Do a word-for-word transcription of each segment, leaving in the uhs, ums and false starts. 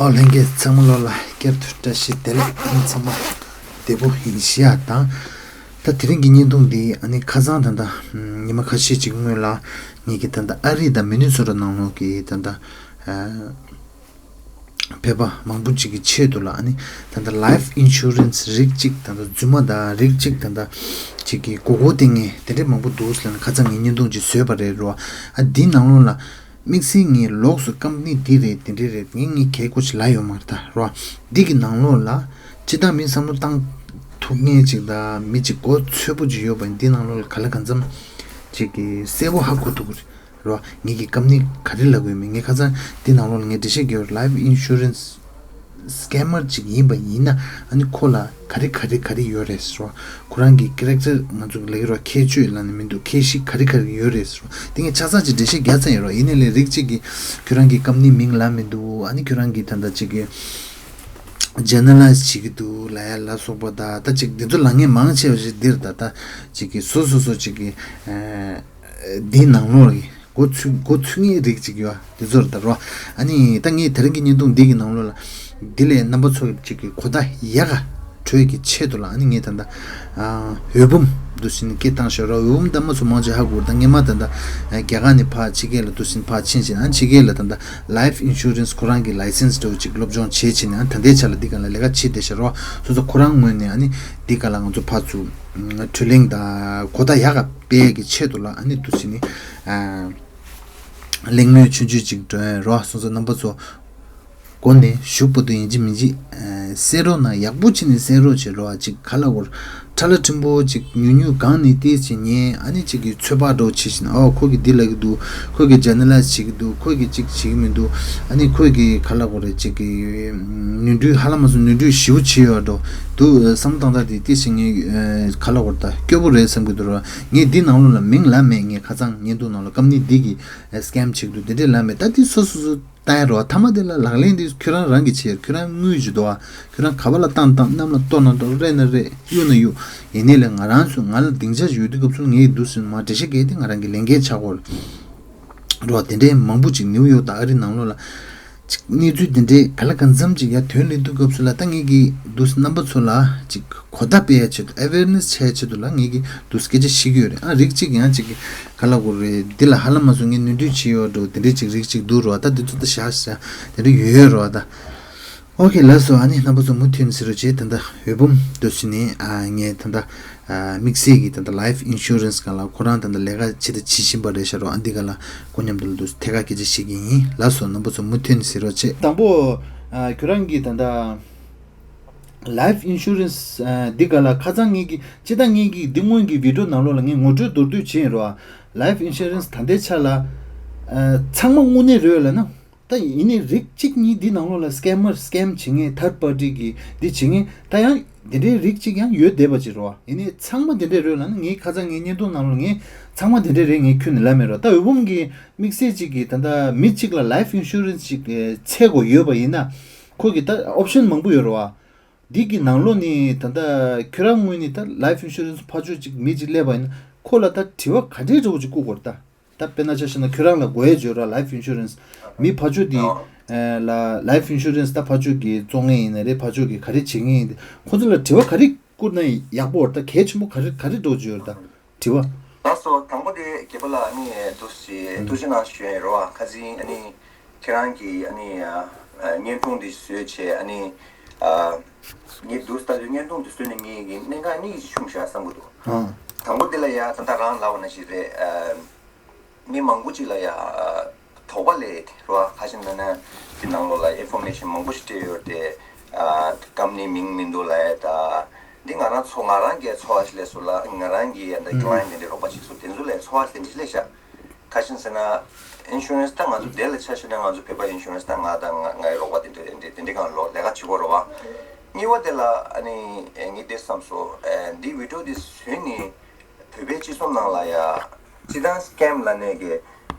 ཨོ་ལྷན་རྒྱས་ཚང་མ་ལོ་ལ་བསྐྱར་དུ་བཀྲ་ཤིས་བདེ་ལེགས། ཨ་ནི་ཚང་མ་བདེ་པོ་ཡིན་ཤག་དང་། ད་དེ་རིང་གི་བརྙན་ཐུང་འདི་ཨ་ནི་ཁ་སང་ད་ལྟ་ཉི་མ་ཁ་ཤས་ཅིག་སྔོན་ལ་ངེད་ཀྱི་ད་ལྟ་ཨ་རི་དང་མི་ནི་སོ་ཊ་ནང་ལོགས་ཀྱི་ད་ལྟ་བོད་པ་མང་པོ་ཅིག་གི་ཆེད་དུ་ལ་ཨ་ནི་ད་ལྟ་life insurance་རིགས་གཅིག་ད་ལྟ་རྫུན་མ་དང་རིགས་གཅིག་ད་ལྟ་ཅིག་གི་མགོ་སྐོར་སྟེར་མཁན་དེ་འདྲས་མང་པོ་འདུག་ཟེར་ལ་ཁ་སང་ངས་བརྙན་ཐུང་ཅིག་བཟོས་པ་རེད་རོ། ཨ་འདི་ནང་ལོགས་ལ། དམིགས་བསལ་ངས་ལོགས་སུ་ཀམ་པ་ནི་འདི་རེད་དེ་འདྲས་རེད་ངས་ངས་གལ་གོ་ཆེ་ལ་ཡོད་མ་རེད་ད་རོ། འདི་གི་ནང་ལོགས་ལ་སྤྱི་བཏང་མི་བསམ་བློ་བཏང་ཐུབ་མཁན་ཅིག་དང་མི་ཅིག་མགོ་ཚོས་པོ་ཅིག་ཡོད་པ་འདི་ནང་ལོགས་ལ་ག་ལ་གང་འཚམ་ཅིག་གི་གསལ་པོ་ཧ་གོ་ཐུབ་ཀྱི་རེད་རོ། ངས་ཀྱི་ཀམ་པ་ནི་ག་རེ་ལབ་དགོས་མིན་ངས་ཁ་སང་འདི་ནང་ལོགས་ལ་ངས་འགྲེལ་བཤད་རྒྱག་ཡོད། Life insurance scammer་ཅིག་ཡིན་པ་ཡིན་ན་ཨ་ནི་ཁོ་ལ་ག་རེ་ག་རེ་ག་རེ་ཡོད་རེད་ཟེར་བ། ཁོ་རང་གི་character་ང་ཚོ་ལ་ཡོད་ར་ཁྱད་ཆོས་ལ་ནི་མི་འདུག་ཁྱད་གཤིས་ག་རེ་ག་རེ་ཡོད་རེད་ཟེར་བ་དེ་ངས་ཆ་ཚང་ཅིག་འགྲེལ་བཤད་རྒྱག་ཚར་ཡོད་ར། ཡིན་ནའི་ལས་རིགས་གཅིག་གིས་ཁྱོད་རང་གི་ཀམ་པ་ནི་མིང་ལབ་མི་འདུག་ཨ་ནི་ཁྱོད་རང་གི་ད་ལྟ་ཅིག་གི་journalize་བྱེད་ཀྱི་འདུག་ལབ་ཡ་ལ་སོགས་པ་ད་ད་ཅིག་འདི་ཚོ་ལབ་མཁན་མང་ཆེ་བ་ཞིག་འདིར་ད་ད་ཅིག་གི་སོ་སོ་སོ་ཅིག་གི་འདིའི་ནང་ལོགས་ཀྱི་མགོ་ཚོས་མགོ་ཚོས་མཁན་རིགས་ཅིག་ཡོད་འདི་ཚོར་ལྟ་རོགས། ཨ་ནི་ད་ངས་དེ་རིང་གི་བརྙན་ཐུང་འདི་གི་ནང་ལོགས་ལ་འདི་ལས་རྣམ་པ་ཚོ་ཅིག་གི་གོ་བརྡ་ཡག་ག་འཕྲོད་ཀྱི་ཆེད་དུ་ལ་ཨ་ནི་ངས་ད་ལྟ་འོད་འབུམ་འདུག་སེ་ནི་སྐད་བཏང་ཤོག་རོགས། འོད་འབུམ་ད་མ་ཚོ་མང་ཆེ་ཧ་གོ་ད་ངས་མ་ད་ལྟ་རྒྱ་གར་ནས་ཕར་ཕྱི་རྒྱལ་ལ་འདུག་སེ་ནི་ཕར་ཕྱིན་ཕྱིན་ཨ་ནི་ཕྱི་རྒྱལ་ལ་ད་ལྟ་life insurance་ཁོ་རང་གི་license་འདྲ་བོ་ཅིག་སློབ་སྦྱོང་བྱེད་ཕྱིན་ཨ་ནི་ད་ལྟའི་ཆ་ལ་འདི་ག་ལ་ལས་ཀ་བྱེད་བསྡད་ཤག་རོགས། སོ་སོ་ཁོ་རང་ངོས་ནས་ཨ་ནི་འདི་ག་ལ་ང་ཚོ་ཕར་ཚུར་གྲོས་གླེང་དང་གོ་བརྡ་ཡག་ག་སྤེལ་གྱི་ཆེད་དུ་ལ་ཨ་ནི་འདུག་སེ་ནི་གླེང་མོལ་ཆུང་ཆུང་ཅིག་འགྲོ་ཡ་རོགས། སོང་ཙང་རྣམ་པ་ཚོ་སྒོ་ནས་ཞུ་པོ་ཏོ་ཡིན་གཅིག་མིན་གཅིག་གསན་རོགས་གནང་། ཡག་པོ་བྱས་ནས་གསན་རོགས་བྱེད་རོགས། ཅིག་ག་ལ་བོར་ཁྲ་ལ་ཁྲིམ་པོ་ཅིག་ཉུང་ཉུང་སྒང་ནས་ཏིས་ཅིག་ཉན་ཨ་ནི་ཅིག་གི་ཚོད་དཔག་འགྲོ་བྱེད་བཞིན་ཨོ་ཁོ་གི་འདི་ལབ་ཀྱི་འདུག་ཁོ་གི་journalize་བྱེད་ཀྱི་འདུག་ཁོ་གི་ཅིག་བྱེད་ཀྱི་མི་འདུག་ཨ་ནི་ཁོ་གི་ག་ལ་བོར་རེད་ཅིག་གི་ནོར་འཁྲུལ་ཧ་ལམ་མ་སོང་ནོར་འཁྲུལ་ཞེ་པོ་བྱེད་ཡོད་འགྲོ་འདུག་བསམ་བློ་བཏང་ད་དེ་ཏིས་ཅིག་ངས་ག་ལ་བོར་ད་སྐྱོ་པོ་རེད་བསམ་གྱི་འདུག་ར། ངས་འདི་ནང་ལོགས་ལ་མིང་ལབ་མེད། ངས་ཁ་སང་བརྙན་ཐུང་ནང་ལ་ཀམ་པ་ནི་འདི་གི་scam་བྱེད་ཀྱི་འདུག་འདི་འདྲས་ལབ་མེད། ད་འདི་སོ་སོ་སོ་ལྟ་ཡ་རོ། ཐ་མ་དེ་ལ་ལག་ལེན་འདི་ཁྱོད་རང་རང་གིས་བྱེད། ཁྱོད་རང་དངུལ་ཅིག་འདུག་ཨ། ཁྱོད་རང་ག་པ་ལ་བཏང་བཏང་གནམ་ལ་གཏོར་ན་གཏོར་རེད་ན་རེད་གཡུག་ན་གཡུག་ཡིན་ནའི་ལས་ང་རང་ཚོས་ང་ལ་སྡིངས་ཆ་ཞིག་ཡོད་དུས་སྐབས་སུ་ངས་འདུག་སེ་མར་འགྲེལ་བཤད་རྒྱག་དེ་ང་རང་གི་ལས་འགན་ཆགས་གོ་རོ། དེ་འདྲའི་མང་པོ་ཅིག་ནིའུ་ཡོག་དང་ཨ་རི་ནང་ལོགས་ལ་ཅིག་གནས་ཚུལ་དེ་འདྲའི་ག་ལ་གང་འཚམ་ཅིག་ཡར་ཐོན་སླེབས་དུས་སྐབས་སུ་ལ་ད་ངས་ཀྱི་འདུག་སེ་རྣམ་པ་ཚོ་ལ་ཅིག་གོ་བརྡ་སྤེལ་ཡ་ཆེད་དུ་awareness་བྱ་ཡ་ཆེད་དུ་ལ་ངས་ཀྱི་འདུག་སེ་སྐད་ཆ་བཤད་ཀྱི་ཡོད་རེད། ཨ་རིགས་གཅིག་ཡང་ཅིག་ག་ལ་གོ་རེད། འདི་ལ་ཧ་ལམ་མ་སོང་ངས་ནོར་འཁྲུལ་བྱས་ཡོད་འགྲོ་དེ་འདྲའི་ཅིག་རིགས་གཅིག་འདུག་རོ། ད་འདི་ཚོ་ད་བཞག་བཞག་དེ་འདྲ་ཡོད་ཡོད་རོ་ད། ཨོ་ཁེ་ལགས་སོ། ཨ་ནི་རྣམ་པ་ཚོ་མུ་མཐུད་ནས་ཟེར་རོགས་བྱེད། ད་ལྟ་འོད་འབུམ་འདུག་སེ་ནི་ཨ་ངས་ད་ལྟ་ཨ་དམིགས་བསལ་གྱི་ད་ལྟ་life insurance་སྒང་ལ་ཁོ་རང་ད་ལྟ་ལས་ཀ་བྱེད་ད་བྱེད་བཞིན་པ་རེད་ཤག་རོ། ཨ་འདི་ག་ལ་ཁོ་མཉམ་དུ་ལ་འདུག་ཐད་ཀར་སྐད་ཆ་བཤད་ཀྱི་ཡིན། ལགས་སོ། རྣམ་པ་ཚོ་མུ་མཐུད་ནས་ཟེར་རོགས་བྱེད། དང་པོ་ཨ་ཁྱོད་རང་གིས་ད་ལྟ་life insurance་ཨ་འདི་ག་ལ་ཁ་སང་ངེད་ཀྱི་སྤྱི་བཏང་ངེད་ཀྱི་འདི་སྔོན་གྱི་video་ནང་ལོགས་ལ་ངས་ངོ་སྤྲོད་མདོར་བསྡུས་བྱས་ཡིན་རོ། Life insurance་ད་ལྟའི་ཆ་ལ་ཨ་ཚང་མ་དངོས་གནས་རེད་ལབ་ན། ད་ཡིན་ནའི་རིགས་གཅིག་གཉིས་འདི་ནང་ལོགས་ལ་scammer་scam་བྱེད་མཁན་third party་གི་འདི་བྱེད་མཁན་ད་ཡང་འདི་འདྲའི་རིགས་གཅིག་ཡང་ཡོད་བསྡད་པ་ཅིག་རེད་བ། ཡིན་ནའི་ཚང་མ་འདི་འདྲའི་རེད་ལབ་ན་ངས་ཁ་སང་ངའི་བརྙན་ཐུང་ནང་ལོགས་ངས་ཚང་མ་འདི་འདྲའི་རེད་ངས་ཁྱོན་ནས་ལབ་མེད་རེད་བ། ད་འོད་འབུམ་གི་དམིགས་བསལ་གཅིག་གིས་ད་ལྟ་མི་གཅིག་ལ་life insurance་གཅིག་ཚད་དགོས་ཡོད་པ་ཡིན་ན་ཁོ་གི་ད་option་མང་པོ་ཡོད་རེད་བ། འདི་གི་ནང་ལོགས་ནས་ད་ལྟ་ཁྱོད་རང་ངོས་ནས་ད་life insurance་ཕར་ཕྱོགས་གཅིག་མི་གཅིག་སླེབས་པ་ཡིན་ན་ཁོ་ལ་ད་དྲི་བ་ག་འདྲའི་འདྲ་བོ་ཅིག་བསྐུར་དགོས་རེད་ད། ད་དཔེར་ན་ཆ་བཞག་ན་ཁྱོད་རང་ལ་དགོས་ཡ་ཅིག་ཡོད་ར། Life insurance་མི་ཕར་ཕྱོགས་འདི་ཨ་ལ་life insurance་ད་ཕར་ཕྱོགས་ཀྱི་བཙོང་མཁན་ཡིན་ན་རེད། ཕར་ཕྱོགས་ཀྱི་ག་རེ་བྱེད་མཁན་ཡིན་ཏེ་ཁོ་ཚོ་ལ་དྲི་བ་ག་རེ་བསྐུར་ན་ཡག་པོ་རེད་ད། གལ་ཆེན་པོ་ག་རེ་ག་རེ་འདྲ་བོ་ཅིག་ཡོད་རེད་ད་དྲི་བ། ལགས་སོ། དང་པོ་དེ་རྒྱལ་པོ་ལགས་ཨ་ནི་ཐུགས་རྗེ་ཐུགས་རྗེ་གནང་ཞུ་ཡ་ཡིན་རོ། ཁ་སང་ཨ་ནི་ཁྱེད་རང་གིས་ཨ་ནི་ཨ་བརྙན་ཐུང་འདི་བཟོས་བྱས་ཨ་ནི་ཨ་ངས་འདུག་ལྟ་དུས་བརྙན་ཐུང་འདི་བཟོས་ནས་ངས་ཀྱི་གནད་འགག་གཉིས་ཤིག་བྱུང་ཤག་བསམ་གྱི་འདུག་ཨ་དང་པོ་དེ་ལ་ཡ་ད་ལྟ་རང་ལབ་པ་ནང་བཞིན་རེད། ཨ་མི་མང་པོ་ཅིག་ལ་ཡ་དོགས་པ་སླེབས་རེད་བ། ཁ་ཤས་ན་ན་དེ་ནང་ལོགས་ལ་ཨིན་ཕོར་མེ་ཤན་མང་པོ་ཞིག་སྤྲད་ཡོད་དེ། ཨ་ཀམ་པ་ནིའི་མིང་མི་འདུག་ལབ་ཡ་ད། འདི་ང་རང་ཚོ་ང་རང་གི་ཚོར་བ་ཞིག་སླེབས་སོང་ལ། ང་རང་གི་ཡ་ད་ཀི་ལ་ཡེན་ཊི་དེ་འདྲའི་རོགས་པ་བྱེད་སོང་དེ་ཚོ་ལ་ཚོར་བ་དེ་འདྲ་ཞིག་སླེབས་ཤག་ཁ་ཤས་ཟེར་ན་ཨིན་ཤུ་རན་སི་ད་ང་ཚོ་དེ་ལ་ཆ་བཞག་ན་ང་ཚོ་བོད་པ་ཨིན་ཤུ་རན་སི་ད་ང་དང་ང་ངའི་རོགས་པ་དེ་འདྲ་དེ་འདྲ་དེ་འདྲ་གང་ལོ་ལས་ཀ་བྱེད་དགོས་རེད་བ། གཉིས་པ་དེ་ལ་ཨ་ནི་ངས་དེ་བསམ་སོང་། ཨ་འདི་བི་ཌི་ཡོ་དེ་བཟོས་ནས་བོད་པའི་སྤྱི་ཚོགས་ནང་ལ་ཡ་སྤྱི་བཏང་སི་ཀེམ་ལབ་ནས་ཀྱི་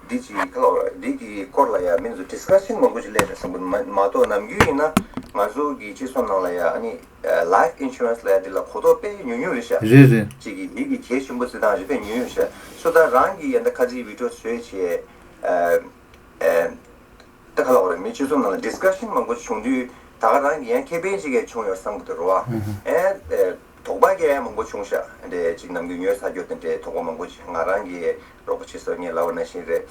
འདི་ཅིག་ག་ལ་འདི་གི་སྐོར་ལ་ཡ་མི་ཚོ་ཌི་སི་ཀ་ཤན་མང་པོ་ཅིག་སླེབས་རེད་བསམ་གི་འདུག་མ་མ་གཏོགས་ནམ་རྒྱུན་ཡིན་ན་ང་ཚོ་གི་སྤྱི་ཚོགས་ནང་ལ་ཡ་ཨ་ནི་ལའེཕ་ཨིན་ཤུ་རན་སི་ལབ་ཡ་འདི་ལ་གོ་རྟོགས་དཔེ་ཉུང་ཉུང་རེད་ཤག་རེད་རེད། ཅིག་གི་འདི་གི་གལ་ཆེན་པོ་བརྩི་སྟངས་རེད་དཔེ་ཉུང་ཉུང་རེད་ཤག་སོ་ད་རང་གི་ཡ་འདི་ཁ་ཚིག་བི་ཌི་ཡོ་བཟོས་བྱས་ཨ་ཨ། ད་ ག་ལ་བ་རེད། མི་སྤྱི་ཚོགས་ནང་ལ་ཌིས་ཀ་ཤན་མང་པོ་བྱུང་དུས་ད་ག་རང་གི་ཡང་ཁེ་ཕན་ཅིག་ཡང་བྱུང་ཡོད་བསམ་གི་འདུག་རེད་བ། ཨེ་ཨེ་དོགས་པ་གི་ཡང་མང་པོ་བྱུང་ཤག་འདྲ་ཅིག་ནམ་རྒྱུན་ཉོས་ཚར་རྒྱུ་དེ་འདྲའི་དོགས་པ་མང་པོ་ཅིག་ང་རང་གི་རོགས་པ་བྱེད་སོ་ངས་ལབ་པ་ནང་བཞིན་རེད།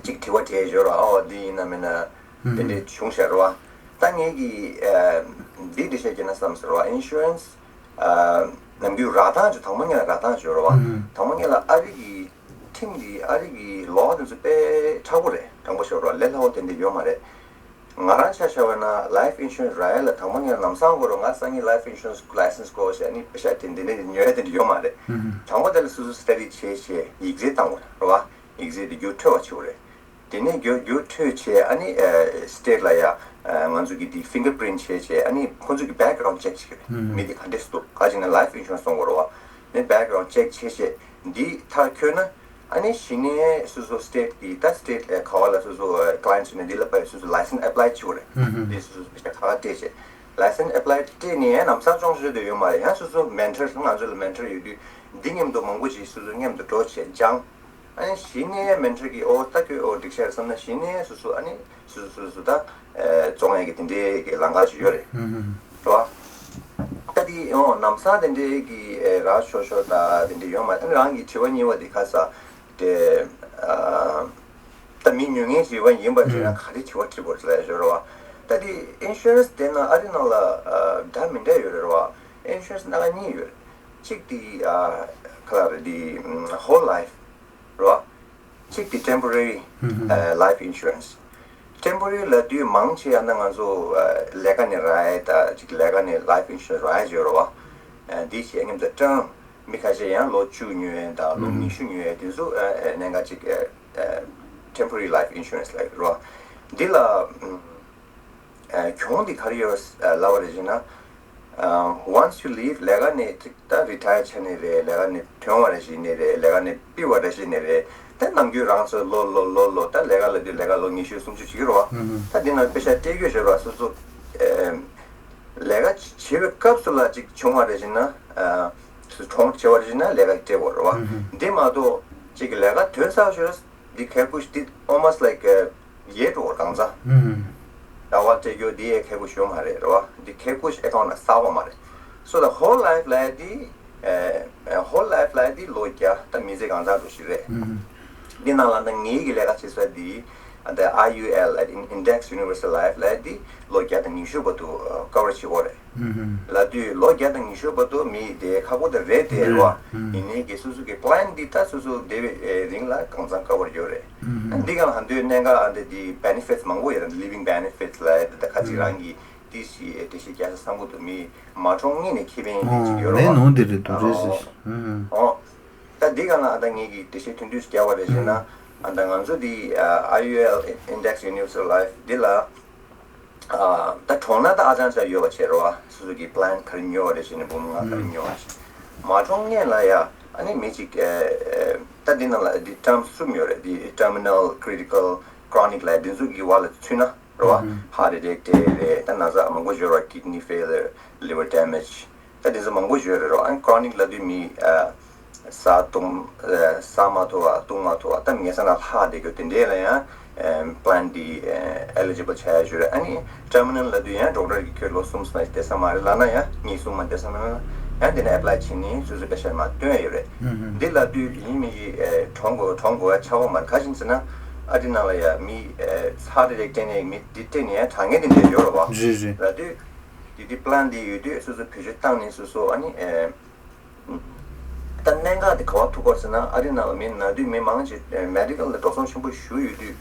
ཅིག་དྲི་བ་དྲིས་ཡོད་རེད་བ། ཨོ་འདི་ཡིན་ན་མིན་ན་དེ་འདྲའི་བྱུང་ཤག་རེད་བ། ད་ངས་ཀྱི་ཨེ་འདི་འདྲ་བཤད་ཀྱི་ན་བསམ་ཟེར་བ། ཨིན་ཤུ་རན་སི་ནམ་རྒྱུན་རག་སྟངས་ཅིག་དང་པོ་ཉིད་ལ་རག་སྟངས་ཅིག་ཡོད་རེད་བ། དང་པོ་ཉིད་ལ་ཨ་རི་གི་ཁྲིམས་ཀྱི་ཨ་རི་གི་ལོ་དེ་ཚོ་དཔེ་མཁྲེགས་པོ་རེད། དྲང་པོ་ཤོད་རོགས། ལས་སླ་བོ་དེ་འདྲ་ཡོད་མ་རེད། ང་རང་ཆ་བཞག་པ་ན་ལའིཕ་ཨིན་ཤུ་རན་སི་རག་ཡ་ལ་དང་པོ་ངས་ལམ་སང་དགོས་རོགས། ང་སང་ཉིན་ལའིཕ་ཨིན་ཤུ་རན་སི་ལའི་སེན་སི་དགོས་ཞེས་ནི་པེ་ཤ་དེ་འདི་ནས་ཉོ་ཡ་དེ་འདྲ་ཡོད་མ་རེད། དང་པོ་དེ་ལ་སོ་སོ་སི་ཊ་ཌི་བྱས་བྱས་ཡིག་ཚད་བཏང་དགོས་རེད་བ། ཡིག་ཚད་དེ་རྒྱུགས་འཕྲོད་པ་བྱེད་དགོས་རེད། དེ་ནས་རྒྱུགས་རྒྱུགས་འཕྲོད་བྱས་ཨ་ནི་སི་ཊེ་ཊི་ལ་ཡ་ང་ཚོ་གི་དེ་ཕིང་གར་པི་རིན་ཊི་བྱས་བྱས་ཨ་ནི་ཁོ་ཚོ་གི་བེག་གྲའུན་ཌི་ཅེག་བྱེད་ཀྱི་རེད། མི་དེ་ག་འདྲས་འདུག་ག་ཅིག་ན་ལའིཕ་ཨིན་ཤུ་རན་སི་གཏོང་དགོས་རེད་བ། ནས་བེག་གྲའུན་ཌི་ཅེག་བྱས་བྱས་འདི་མཐར་འཁྱོལ་ན། ཨ་ནི་གཞི་ནས་སོ་སོ་སི་ཊེ་ཊི་དེ་ད་སི་ཊེ་ཊི་ག་བ་ལ་སོ་སོ་ཀ་ལ་ཡན་ཊི་བྱས་ནས་འདི་ལ་དཔེ་སོ་སོ་ལའི་སེན་སི་ཨེབ་ལའི་བྱེད་དགོས་རེད། འདི་སོ་སོ་སྤེ་ཆ་ཁ་ཁ་སྤྲད་བྱས་ལའི་སེན་སི་ཨེབ་ལའི་སྤྲད་ནས་ཡང་ལམ་སང་སྦྱོང་ཤེས་དུ་ཡོད་མ་རེད། ཡང་སོ་སོ་མེན་ཊར་ང་ཚོ་ལ་མེན་ཊར་ཡོད་དུས་འདི་མཉམ་དུ་མང་པོ་ཅིག་སོ་སོ་མཉམ་དུ་འགྲོ་བྱས་སྦྱང་། ཨ་ནི་གཞི་ནས་མེན་ཊར་གྱིས་ཨོ་ད་ཁྱོད་ཨོ་འགྲིག་ཤག་རེད་བསམ་ན་གཞི་ནས་སོ་སོ་ཨ་ནི་སོ་སོ་སོ་སོ་ད་ཨེ་བཙོང་ཡས་ཀྱི་དེ་འདྲའི་གི་ལམ་ཁ་ཞིག་ཡོད་རེད། རེད་བ། ད་དེ་ཨོ་ལམ་སང་དེ་འདྲའི་གི་ཨེ་རག་ཆོག་ཆོག་ད་དེ་འདྲའི་ཡོད་མ་རེད། ཨ་ནི་རང་གི་དྲི་བ་གཉིས་པ་དེ་ཁ་ས་དེ་ཨ་ད་མི་ཉོ་མཁན་ཞིག་ཡིན་པ་བྱས་ན་ག་རེ་དྲི་བ་དྲི་དགོས་རེད་ལབ་ཡ་ཞོར་རེད་བ། ད་དེ་ཨིན་ཤུ་རན་སི་དེ་ན་ཨ་རི་ནང་ལ་ཨ་འདྲ་མི་འདྲ་ཡོད་རེད་བ། ཨིན་ཤུ་རན་སི་སྣ་ཁ་གཉིས་ཡོད་རེད། གཅིག་དེ་ཨ་ག་ལ་རེད་དེ་ཧོལ་ལའིཕ་རེད་བ། གཅིག་དེ་ཊེམ་པོ་རེ་རི་ཨ་ལའིཕ་ཨིན་ཤུ་རན་སི། ཊེམ་པོ་རེ་རི་ལབ་དུས་མང་ཆེ་ཡང་ན་ང་ཚོ་ཨ་ལས་ཀ་ནས་རག་ཡས་ད་ཅིག་ལས་ཀ་ནས་ལའིཕ་ཨིན་ཤུ་རན་སི་རག་ཡས་ཡོད་རེད་བ། ཨ་འདི་བྱས་མཉམ་དུ་ཀྲང་མི་ཁ་ཤས་ཡང་ལོ་བཅུ་ཉོ་ཡས་དང་ལོ་ཉི་ཤུ་ཉོ་ཡས་དེ་ཚོ་ཨ་ཨ་གནད་འགག་ཅིག་ཨ་ཨ་ཊེམ་པོ་རེ་རི་ལའིཕ་ཨིན་ཤུ་རན་སི་ལབ་ཡོད་རེད་བ། འདི་ལ་ཨ་གྱོང་འདི་ག་རེ་ཡོད་ལབ་པ་རེད་ཅེ་ན། Once you leave ལས་ཀ་ནས་ཅིག་ད་རི་ཊ་ཡར་ཆགས་ནས་རེད། ལས་ཀ་ནས་ཐོན་པ་རེད་བྱས་ནས་རེད། ལས་ཀ་ནས་ཕུད་པ་རེད་བྱས་ནས་རེད། ད་ནམ་རྒྱུན་རང་ཚོ་ལོ་ལོ་ལོ་ལོ་ད་ལས་ཀ་ལབ་དུས་ལས་ཀ་ལོ་ཉི་ཤུ་སུམ་ཅུ་བྱེད་ཀྱི་རེད་བ། ད་འདི་ནང་པེ་ཤ་སྤྲད་རྒྱུ་བྱེད་རོགས་སོ་སོ་ཨེ་ལས་ཀ་བྱེད་པའི་སྐབས་སུ་ལ་ཅིག་བྱུང་བ་རེད་བྱས་ན་ཨ་སོ་སོ་གྲོངས་བྱས་པ་རེད་བྱས་ན་ལས་ཀ་སྤྲད་དགོས་རེད་བ། འདི་མ་གཏོགས་ཅིག་ལས་ཀ་ཐོན་ཚར་ཞོར་འདི་ཁེ་ཀུ་ཤ་འདི་almost like ཡེ་འགྲོ་བ་གང་ཚང་། ཟླ་བ་སྤྲད་རྒྱུ་འདི་ཡེ་ཁེ་ཀུ་ཤ་ཡོད་མ་རེད་རེད་བ། འདི་ཁེ་ཀུ་ཤ་ཨེ་ཁའུན་ཊི་ནང་བསགས་པ་མ་རེད། So the whole life ལབ་ཡ་འདི་ཨེ་whole life ལབ་ཡ་འདི་ལོ་བརྒྱ་ད་མི་ཚེ་གང་ཚང་འགྲོ་ཞིག་རེད། འདི་ནང་ལ་ད་ངེད་ཀྱི་ལས་ཀ་བྱེད་ས་འདི་the ཨའི་ཡུ་ཨེལ་ལབ་Index Universal Life ལབ་ཡ་འདི་ལོ་བརྒྱ་དང་ཉི་ཤུ་བར་དུ་ཨ་ཀ་བར་བྱེད་ཀྱི་ཡོད་རེད། ལབ་དུས་ལོ་བརྒྱ་དང་ཉི་ཤུ་བར་དུ་མི་དེ་ཁག་པོ་དེ་རེད་དེ་རེད་བ། ཡིན་ནའི་གི་སོ་སོ་གི་པི་ལན་འདི་ད་སོ་སོ་དེ་བའི་རིང་ལ་གང་ཚང་ཀ་བར་ཡོད་རེད། འདི་ག་ལ་ཧ་འདོད་གནད་འགག་ཨ་འདི་འདི་བེ་ནི་ཕིཊ་མང་པོ་ཡོད་རེད། ལི་ཝིང་བེ་ནི་ཕིཊ་ལབ་ཡ་དེ་ད་ཁ་ཅིག་རང་གི་ཏི་ཞིག་འགྲེལ་བཤད་རྒྱག་ས་བསམ་གི་འདུག་མི་མ་གྲོངས་སྔོན་ནས་ཁེ་ཕན་ཡིན་ནི་ཅིག་ཡོད་རེད་བ། ནང་དེ་རེད་འདུག་རེད་ཟེར། ཨོ། ད་འདི་ག་ལ་ཨ་ད་ངེད་ཀྱི་འགྲེལ་བཤད་ཐུང་ཐུང་ཞིག་རྒྱག་པ་རེད་ཟེར་ན། ཨ་ད་ང་ཚོ་འདི་ཨའི་ཡུ་ཨེལ་Index Universal Life འདི་ལ། ཨ་ད་གྲོངས་ན་ད་ཨ་ཅང་ཅང་ཡོད་པ་བྱས་རེད་བ། སོ་སོ་གི་པི་ལན་ག་རེ་ཉོ་བ་རེད་ཟེར་ནས་འབུམ་ལྔ་ག་རེ་ཉོ་བ་ཞིག་མ་གྲོངས་སྔོན་ལ་ཡ་ཨ་ནི་མི་གཅིག་ཨེ་ཨེ་ད་འདི་ནང་ལ་འདི་term གསུམ་ཡོད་རེད། འདི་terminal, critical, chronic ལབ་འདི་ཚོ་གི་བར་ལ་ཚུད་ན་རེད་བ། ཧར་ཊི་ཨེ་ཊེག་དེ་རེད། ད་ན་ཚ་མང་པོ་ཡོད་རེད་བ། kidney failure, liver damage ད་དེ་ཚོ་མང་པོ་ཡོད་རེད་རོ། ཨ་ནི་chronic ལབ་དུས་མི་ཨ་ཟ་བཏུང་ཨ་ཟ་མ་ཐུབ་པ་བཏུང་མ་ཐུབ་པ་ད་ངན་ས་ན་ལྷག་བསྡད་རྒྱུ་དེ་འདྲས་ལ་ཡང་ཨ་plan འདི་ཨ་eligible ཆགས་ཡ་ཡོད་རེད། ཨ་ནི་terminal ལབ་དུས་ཡང་doctor གིས་ཁྱོད་ལོ་གསུམ་ཙམ་ཞིག་བསྡད་ས་མ་རེད་ལབ་ན་ཡང་གཉིས་གསུམ་མ་བསྡད་ས་མ་རེད་ལབ་ན་ཡང་དེ་ནས་apply བྱས་ནས་སོ་སོའི་པེ་ཤ་མར་བཏོན་ཡ་ཡོད་རེད། འདི་ལབ་དུས་ཡིན་མིན་གྱི་ཨ་གྲོངས་དགོས་གྲོངས་དགོས་ཡ་ཆགས་པ་མ་རེད། ག་རེ་ཡིན་ཟེར་ན་ཨ་རི་ནང་ལ་ཡ་མི་ཨ་ཚར་རེ་རེ་སྤྲད་ནས་མི་འདི་སྤྲད་ནས་ཡང་དྲག་ངན་དེ་འདྲས་ཡོད་རེད་བ། རེད་རེད། ལབ་དུས། དེ་དུས་པི་ལན་དེ་ཡོད་དུས་སོ་སོ་བེད་སྤྱོད་བཏང་ནས་སོ་སོ་ཨ་ནི་ཨེ། ད་གནད་འགག་དེ་ག་བ་ཐུག་པ་ཟེར་ན་ཨ་རི་ནང་ལ་མི་ན་དུས་མི་མང་ཆེ་མེ་ཌི་ཀལ་ལ་འགྲོ་སོང་ཆེན་པོ་ཞུ་ཡོད་དུས་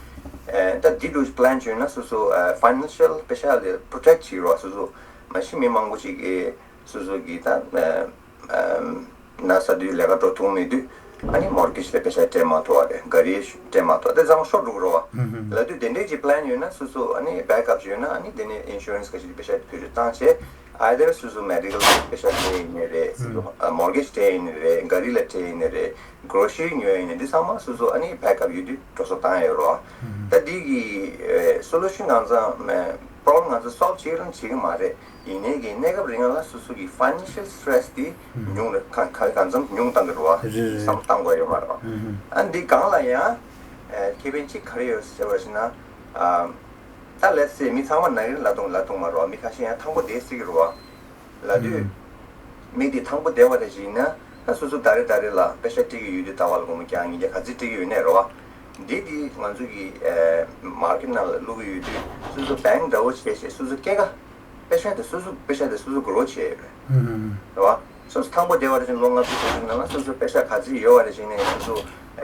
ཨེ་ད་འདི་འདྲ་པི་ལན་བྱུང་ན་སོ་སོ་ཨེ་ཕའི་ནན་ཤལ་པེ་ཤ་ལ་པྲོ་ཊེག་བྱེད་རོགས། སོ་སོ་མ་གཞི་མི་མང་པོ་ཅིག་གིས་སོ་སོ་གི་ད་ཨེ། ན་ས་དུས་ལས་ཀ་འགྲོ་ཐུབ་མེད་དུས་ཨ་ནི་མོར་གེཇ་དེ་པེ་ཤ་སྤྲད་མ་ཐུབ་པ་རེད། ག་རེ་སྤྲད་མ་ཐུབ་པ་དེ་ཚང་མ་ཤོར་འགྲོ་གི་རེད་བ། ལབ་དུས་དེ་འདྲས་ཀྱི་པི་ལན་ཡོད་ན་སོ་སོ་ཨ་ནི་བེག་ཨབ་ཡོད་ན་ཨ་ནི་དེ་ནས་ཨིན་ཤུ་རན་སི་ག་ཞིག་པེ་ཤ་བེད་སྤྱོད་བཏང་བྱས་ཨའི་དར་སོ་སོ་མེ་ཌི་ཀལ་པེ་ཤ་སྤྲད་ཡིན་ནའི་རེད། སོ་སོ་མོར་གེཇ་སྤྲད་ཡིན་ནའི་རེད། ག་རེ་ལ་སྤྲད་ཡིན་ནའི་རེད། གྲོ་ཤི་ཉོས་ཡིན་ནའི་འདི་ཚང་མ་སོ་སོ་ཨ་ནི་བེག་ཨབ་ཡོད་དུས་འགྲོ་སོང་བཏང་ཡོད་རེད་བ། ད་འདི་གི་སོ་ལུ་ཤན་གང་ཚང་པྲོབ་ལེམ་གང་ཚང་སོལབ་བྱེད་རང་བྱེད་ཀྱི་མ་རེད། ཡིན་ནའི་གི་གནས་སྐབས་རིང་ལ་སོ་སོ་གི་ཕའི་ནན་ཤལ་སི་ཊེ་རེ་སི་དེ་ཉུང་རེད། གང་གང་གང་ཙམ་ཉུང་བཏང་གི་རེད་བ། རེད་རེད། བསམ་བློ་བཏང་དགོས་ཡོད་མ་རེད་བ། ཨ་འདི་སྒང་ལ་ཡང་ཁེ་ཕན་གཅིག་ག་རེ་ཡོད་ཟེར་བ་ཞིག་ན། ཨ་ ད་let's say མི་ཚང་མ་ན་གི་རེད་ལབ་དུས་ལབ་དུས་མ་རེད་བ། མི་ཁ་ཤས་ཡང་ཐང་པོ་བསྡད་སྲིད་ཀྱི་རེད་བ། ལབ་དུས་ཨུམ། མི་དེ་ཐང་པོ་བསྡད་པ་རེད་ཞིག་ཡིན་ན། ད་སོ་སོ་ད་རེ་ད་རེ་ལ་པེ་ཤ་སྤྲད་ཀྱི་ཡོད་དུས་ཟླ་བ་ལ་སྒོར་མོ་བརྒྱ་ཉིས་བརྒྱ་ག་ཚོད་སྤྲད་ཀྱི་ཡོད་ནའི་རེད་བ། འདི་དེ་ང་ཚོ་གི་ཨེ་མར་ཀེཊ་ནང་ལ་བླུག་གི་ཡོད་དུས་སོ་སོ་བེང་འདྲ་བོ་བྱས་བྱས་སོ་སོ་སྐྱེད་ཀ་པེ་ཤ་དེ་སོ་སོ་པེ་ཤ་དེ་སོ་སོ་གྲོ་བྱས་ཡོད་རེད། ཨུམ། རེད་བ། སོ་སོ་ཐང་པོ་བསྡད་པ་རེད་ཅིང་ལོ་ལྔ་བཅུ་ཙམ་ནང་ལ་སོ་སོ་པེ་ཤ་ག་ཚོད་ཡོད་པ་རེད་ཅིང་ནས་སོ་སོ་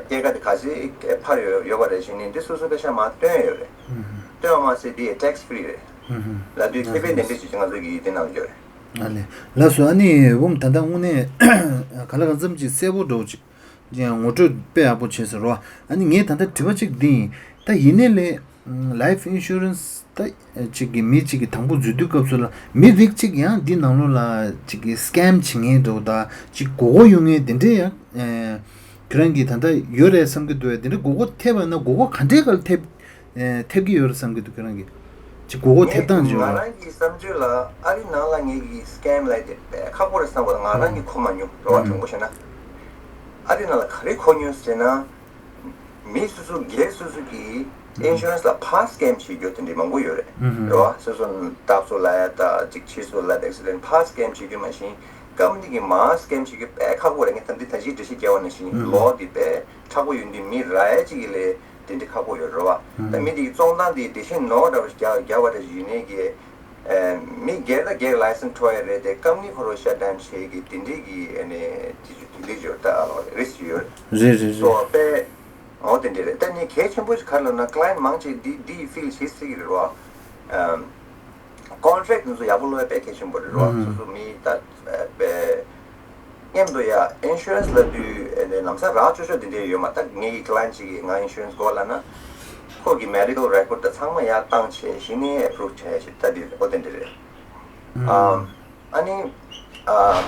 སྐྱེད་ཀ་དེ་ག་ཚོད་འཕར་ཡོད་ཡོད་པ་རེད་ཅིང་ནས་འདི་སོ་སོ་པེ་ཤ་མར་བཏོན་ཡོད་རེད། ཨུམ། བཏོན་པ་མ་ཟད་འདི་tax free རེད། ཨུམ། ལབ་དུས་ཁེ་ཕན་དེ་འདྲ་ཞིག་ང་ཚོ་གིས་དེ་ནང་ཡོད་རེད། ཨ་ལས། ལགས་སོ། ཨ་ནི་འོ་ད་ལྟ་དངོས་གནས་ག་ལ་གང་འཚམ་ཅིག་གསལ་པོ་འདྲ་བོ་ཅིག་ངོ་སྤྲོད་དཔེ་ཡག་པོ་བྱས་ཟེར་རོ། ཨ་ནི་ངས་ད་ལྟ་དྲི་བ་གཅིག་འདི་ཡིན། ད་ཡིན་ནའི་ལས་life insurance ད་གཅིག་གི་མི་གཅིག་གི་དང་པོ་འཛུལ་དུས་སྐབས་སུ་ལ་མི་རིགས་གཅིག་ཡང་འདི་ནང་ལོགས་ལ་གཅིག་གི་scam བྱེད་མཁན་འདྲ་བོ་ད་གཅིག་མགོ་སྐོར་ཡོང་མཁན་དེ་འདྲས་ཡང་ཁྱོད་རང་གིས་ད་ལྟ་ཡོད་རེད་བསམ་གྱི་འདུག་བས། དེ་འདྲས་མགོ་སྐོར་ཐེབས་པ་ན་མགོ་སྐོར་ག་འདྲས་སྐབས་ལ་ཐེབས་ཐེབས་ཀྱི་ཡོད་རེད་བསམ་གྱི་འདུག་ཁྱོད་རང་གིས་གཅིག་མགོ་སྐོར་ཐེབས་སྟངས་ཅིག་ཡོད་རེད། ང་རང་གི་བསམ་ཚུལ་ལ་ཨ་རི་ནང་ལ་ངེད་ཀྱི་scam ལབ་དེ་དཔེ་ཁག་པོ་རེད་བསམ་པ་ང་རང་གིས་གོ་མ་མྱོང་རེད་བ། དྲང་པོ་བཤད་ན་ཨ་རི་ནང་ལ་ག་རེ་གོ་མྱོང་ཟེར་ན། མི་སོ་སོ་སྒེར་སོ་སོ་གིས་insurance ལ་ཕར་scam བྱེད་རྒྱུ་དེ་འདྲ་མང་པོ་ཡོད་རེད། རེད་བ། སོ་སོ་རྟགས་བཙུགས་ལ་ཡ་ད་ཅིག་ཕྱིས་སུ་ལ་accident ཕར་scam བྱེད་རྒྱུ་མ་གཞི་company གིས་མར་scam བྱེད་རྒྱུ་དཔེ་ཁག་པོ་རེད། ངས་ད་འདི་ད་ཅིག་འགྲེལ་བཤད་རྒྱག་པ་ནང་བཞིན་ལོ་འདི་དཔེ་མཁྲེགས་པོ་ཡོད་དུས་མི་རེ་གཅིག་གི་ལས་དེ་འདྲ་ཁག་པོ་ཡོད་རེད་བ། ད་མི་དེ་གི་བཙོང་སྟངས་དེ་འགྲེལ་བཤད་ནོར་འདྲ་བ་རྒྱག་རྒྱག་པ་འདྲ་ཞིག་ཡིན་ནའི་གི་མི་སྒེར་དང་སྒེར་license འཕྲོག་ཡ་རེད་དེ་company ཁོ་རང་shutdown བྱེད་ཀྱི་དེ་འདྲའི་གི་ཨ་ནི་དེ་ཚོ་དེ་འདྲའི་ཡོད་ད་risk ཡོད། རེད་རེད་རེད། སོ་དཔེ་འོ་དེ་འདྲ་རེད། ད་ནི་གལ་ཆེན་པོ་ཞིག་ག་རེ་ལབ་ན་client མང་ཆེ་འདི་འདི་feel བྱེད་སྲིད་ཀྱི་རེད་བ། ཨམ། contract དེ་ཚོ་ཡག་པོ་ཀློག་ཡ་དཔེ་གལ་ཆེན་པོ་རེད་བ། སོ་སོ་མི་ད་དཔེ། མཉམ་དུ་ཡ་insurance ལབ་དུས་ཨེ་ནས་ལམ་སང་རག་ཆོག་ཆོག་དེ་འདྲའི་ཡོད་མ། ད་ངེད་ཀྱི་client ཅིག་གིས་ང་insurance དགོས་ལབ་ན། ཁོ་གི་medical record དང་ཚང་མ་ཡར་བཏང་བྱས་གཞི་ནས་approve བྱས་ཞེས་ད་དེ་འོ་དེ་འདྲ་རེད། ཨམ། ཨ་ནི། ཨ།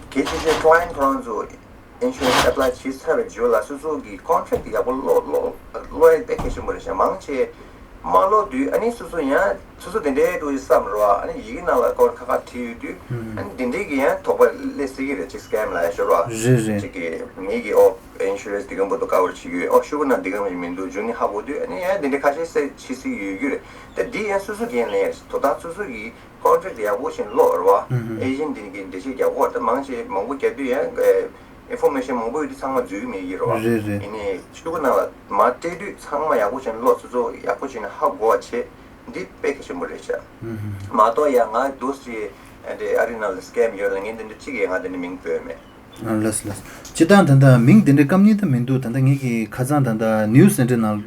གལ་ཆེ་ཤོས་client ཁོ་རང་ཚོ་insurance apply བྱས་ཚར་བའི་རྗེས་ལ་སོ་སོ་གི་contract དེ་ཡག་པོ་ཀློག་ཀློག་ཀློག་ཡ་དཔེ་གལ་ཆེན་པོ་རེད་ཤག་མང་ཆེ། མ་ཀློག་དུས་ཨ་ནི་སོ་སོ་ཡང་སོ་སོ་དེ་འདྲའི་འགྲོ་ཡི་བསམ་རོ། ཨ་ནི་ཡི་གེ་ནང་ལ་སྐོར་ཁ་ཁ་བྲིས་ཡོད་དུས་ཨ་ནི་དེ་འདྲའི་གི་ཡང་དོགས་པ་སླེབས་སྲིད་ཀྱི་རེད། ཅིག་scam ལ་ཡ་ཤོར་བ། རེད་རེད། ཅིག་གི་ངེད་ཀྱི་ཨོ་insurance འདི་ག་འབུ་དུ་cover བྱེད་ཀྱི་ཡོད། ཨོ་ཤུ་གུ་ན་འདི་ག་མི་མི་འདུག་ཇུ་ནི་ཧ་གོ་དུས་ཨ་ནི་ཡང་དེ་འདྲའི་ཁ་ཤས་སེ་བྱེད་སྲིད་ཀྱི་ཡོད་རྒྱུ་རེད། ད་འདི་ཡང་སོ་སོ་འགན་ལེན་ཡ་རེད། དོ་བདག་སོ་སོ་གི་contract ཡག་པོ་ཞིག་ཀློག་རོ། agent འདི་གི་འགྲེལ་བཤད་རྒྱག་གོ། ད་མང་ཆེ་མང་པོ་རྒྱག་དུས་ཡང་information མང་པོ་ཡོད་དུས་ཚང་མ་འཛུལ་མེད་ཀྱི་རོ། རེད་རེད། ཡིན་ནའི་ཤུ་གུ་ནང་ལ་མ་སྤྲད་དུས་ཚང་མ་ཡག་པོ་ཞིག་ཀློག་སོ་སོ་ཡག་པོ་ཞིག་ཧ་གོ་བ་བྱེད། འདི་དཔེ་གལ་ཆེན་པོ་རེད་ཤག་མ་གཏོགས་ཡང་ང་འདུག་སེ་འདི་ཨ་རི་ནང་ལ་scam ཡོད་ལ་ངས་འདི་འདྲ་གཅིག་ཡང་ང་འདི་འདྲ་མིང་བཏོན་མེད། ལགས་ལགས། སྤྱིར་བཏང་ད་ལྟ་མིང་དེ་འདྲའི་ཀམ་ནི་ད་མི་འདུག་ད་ལྟ་ངེད་ཀྱི་ཁ་སང་ད་ལྟ་news དེ་འདྲའི་ནང་།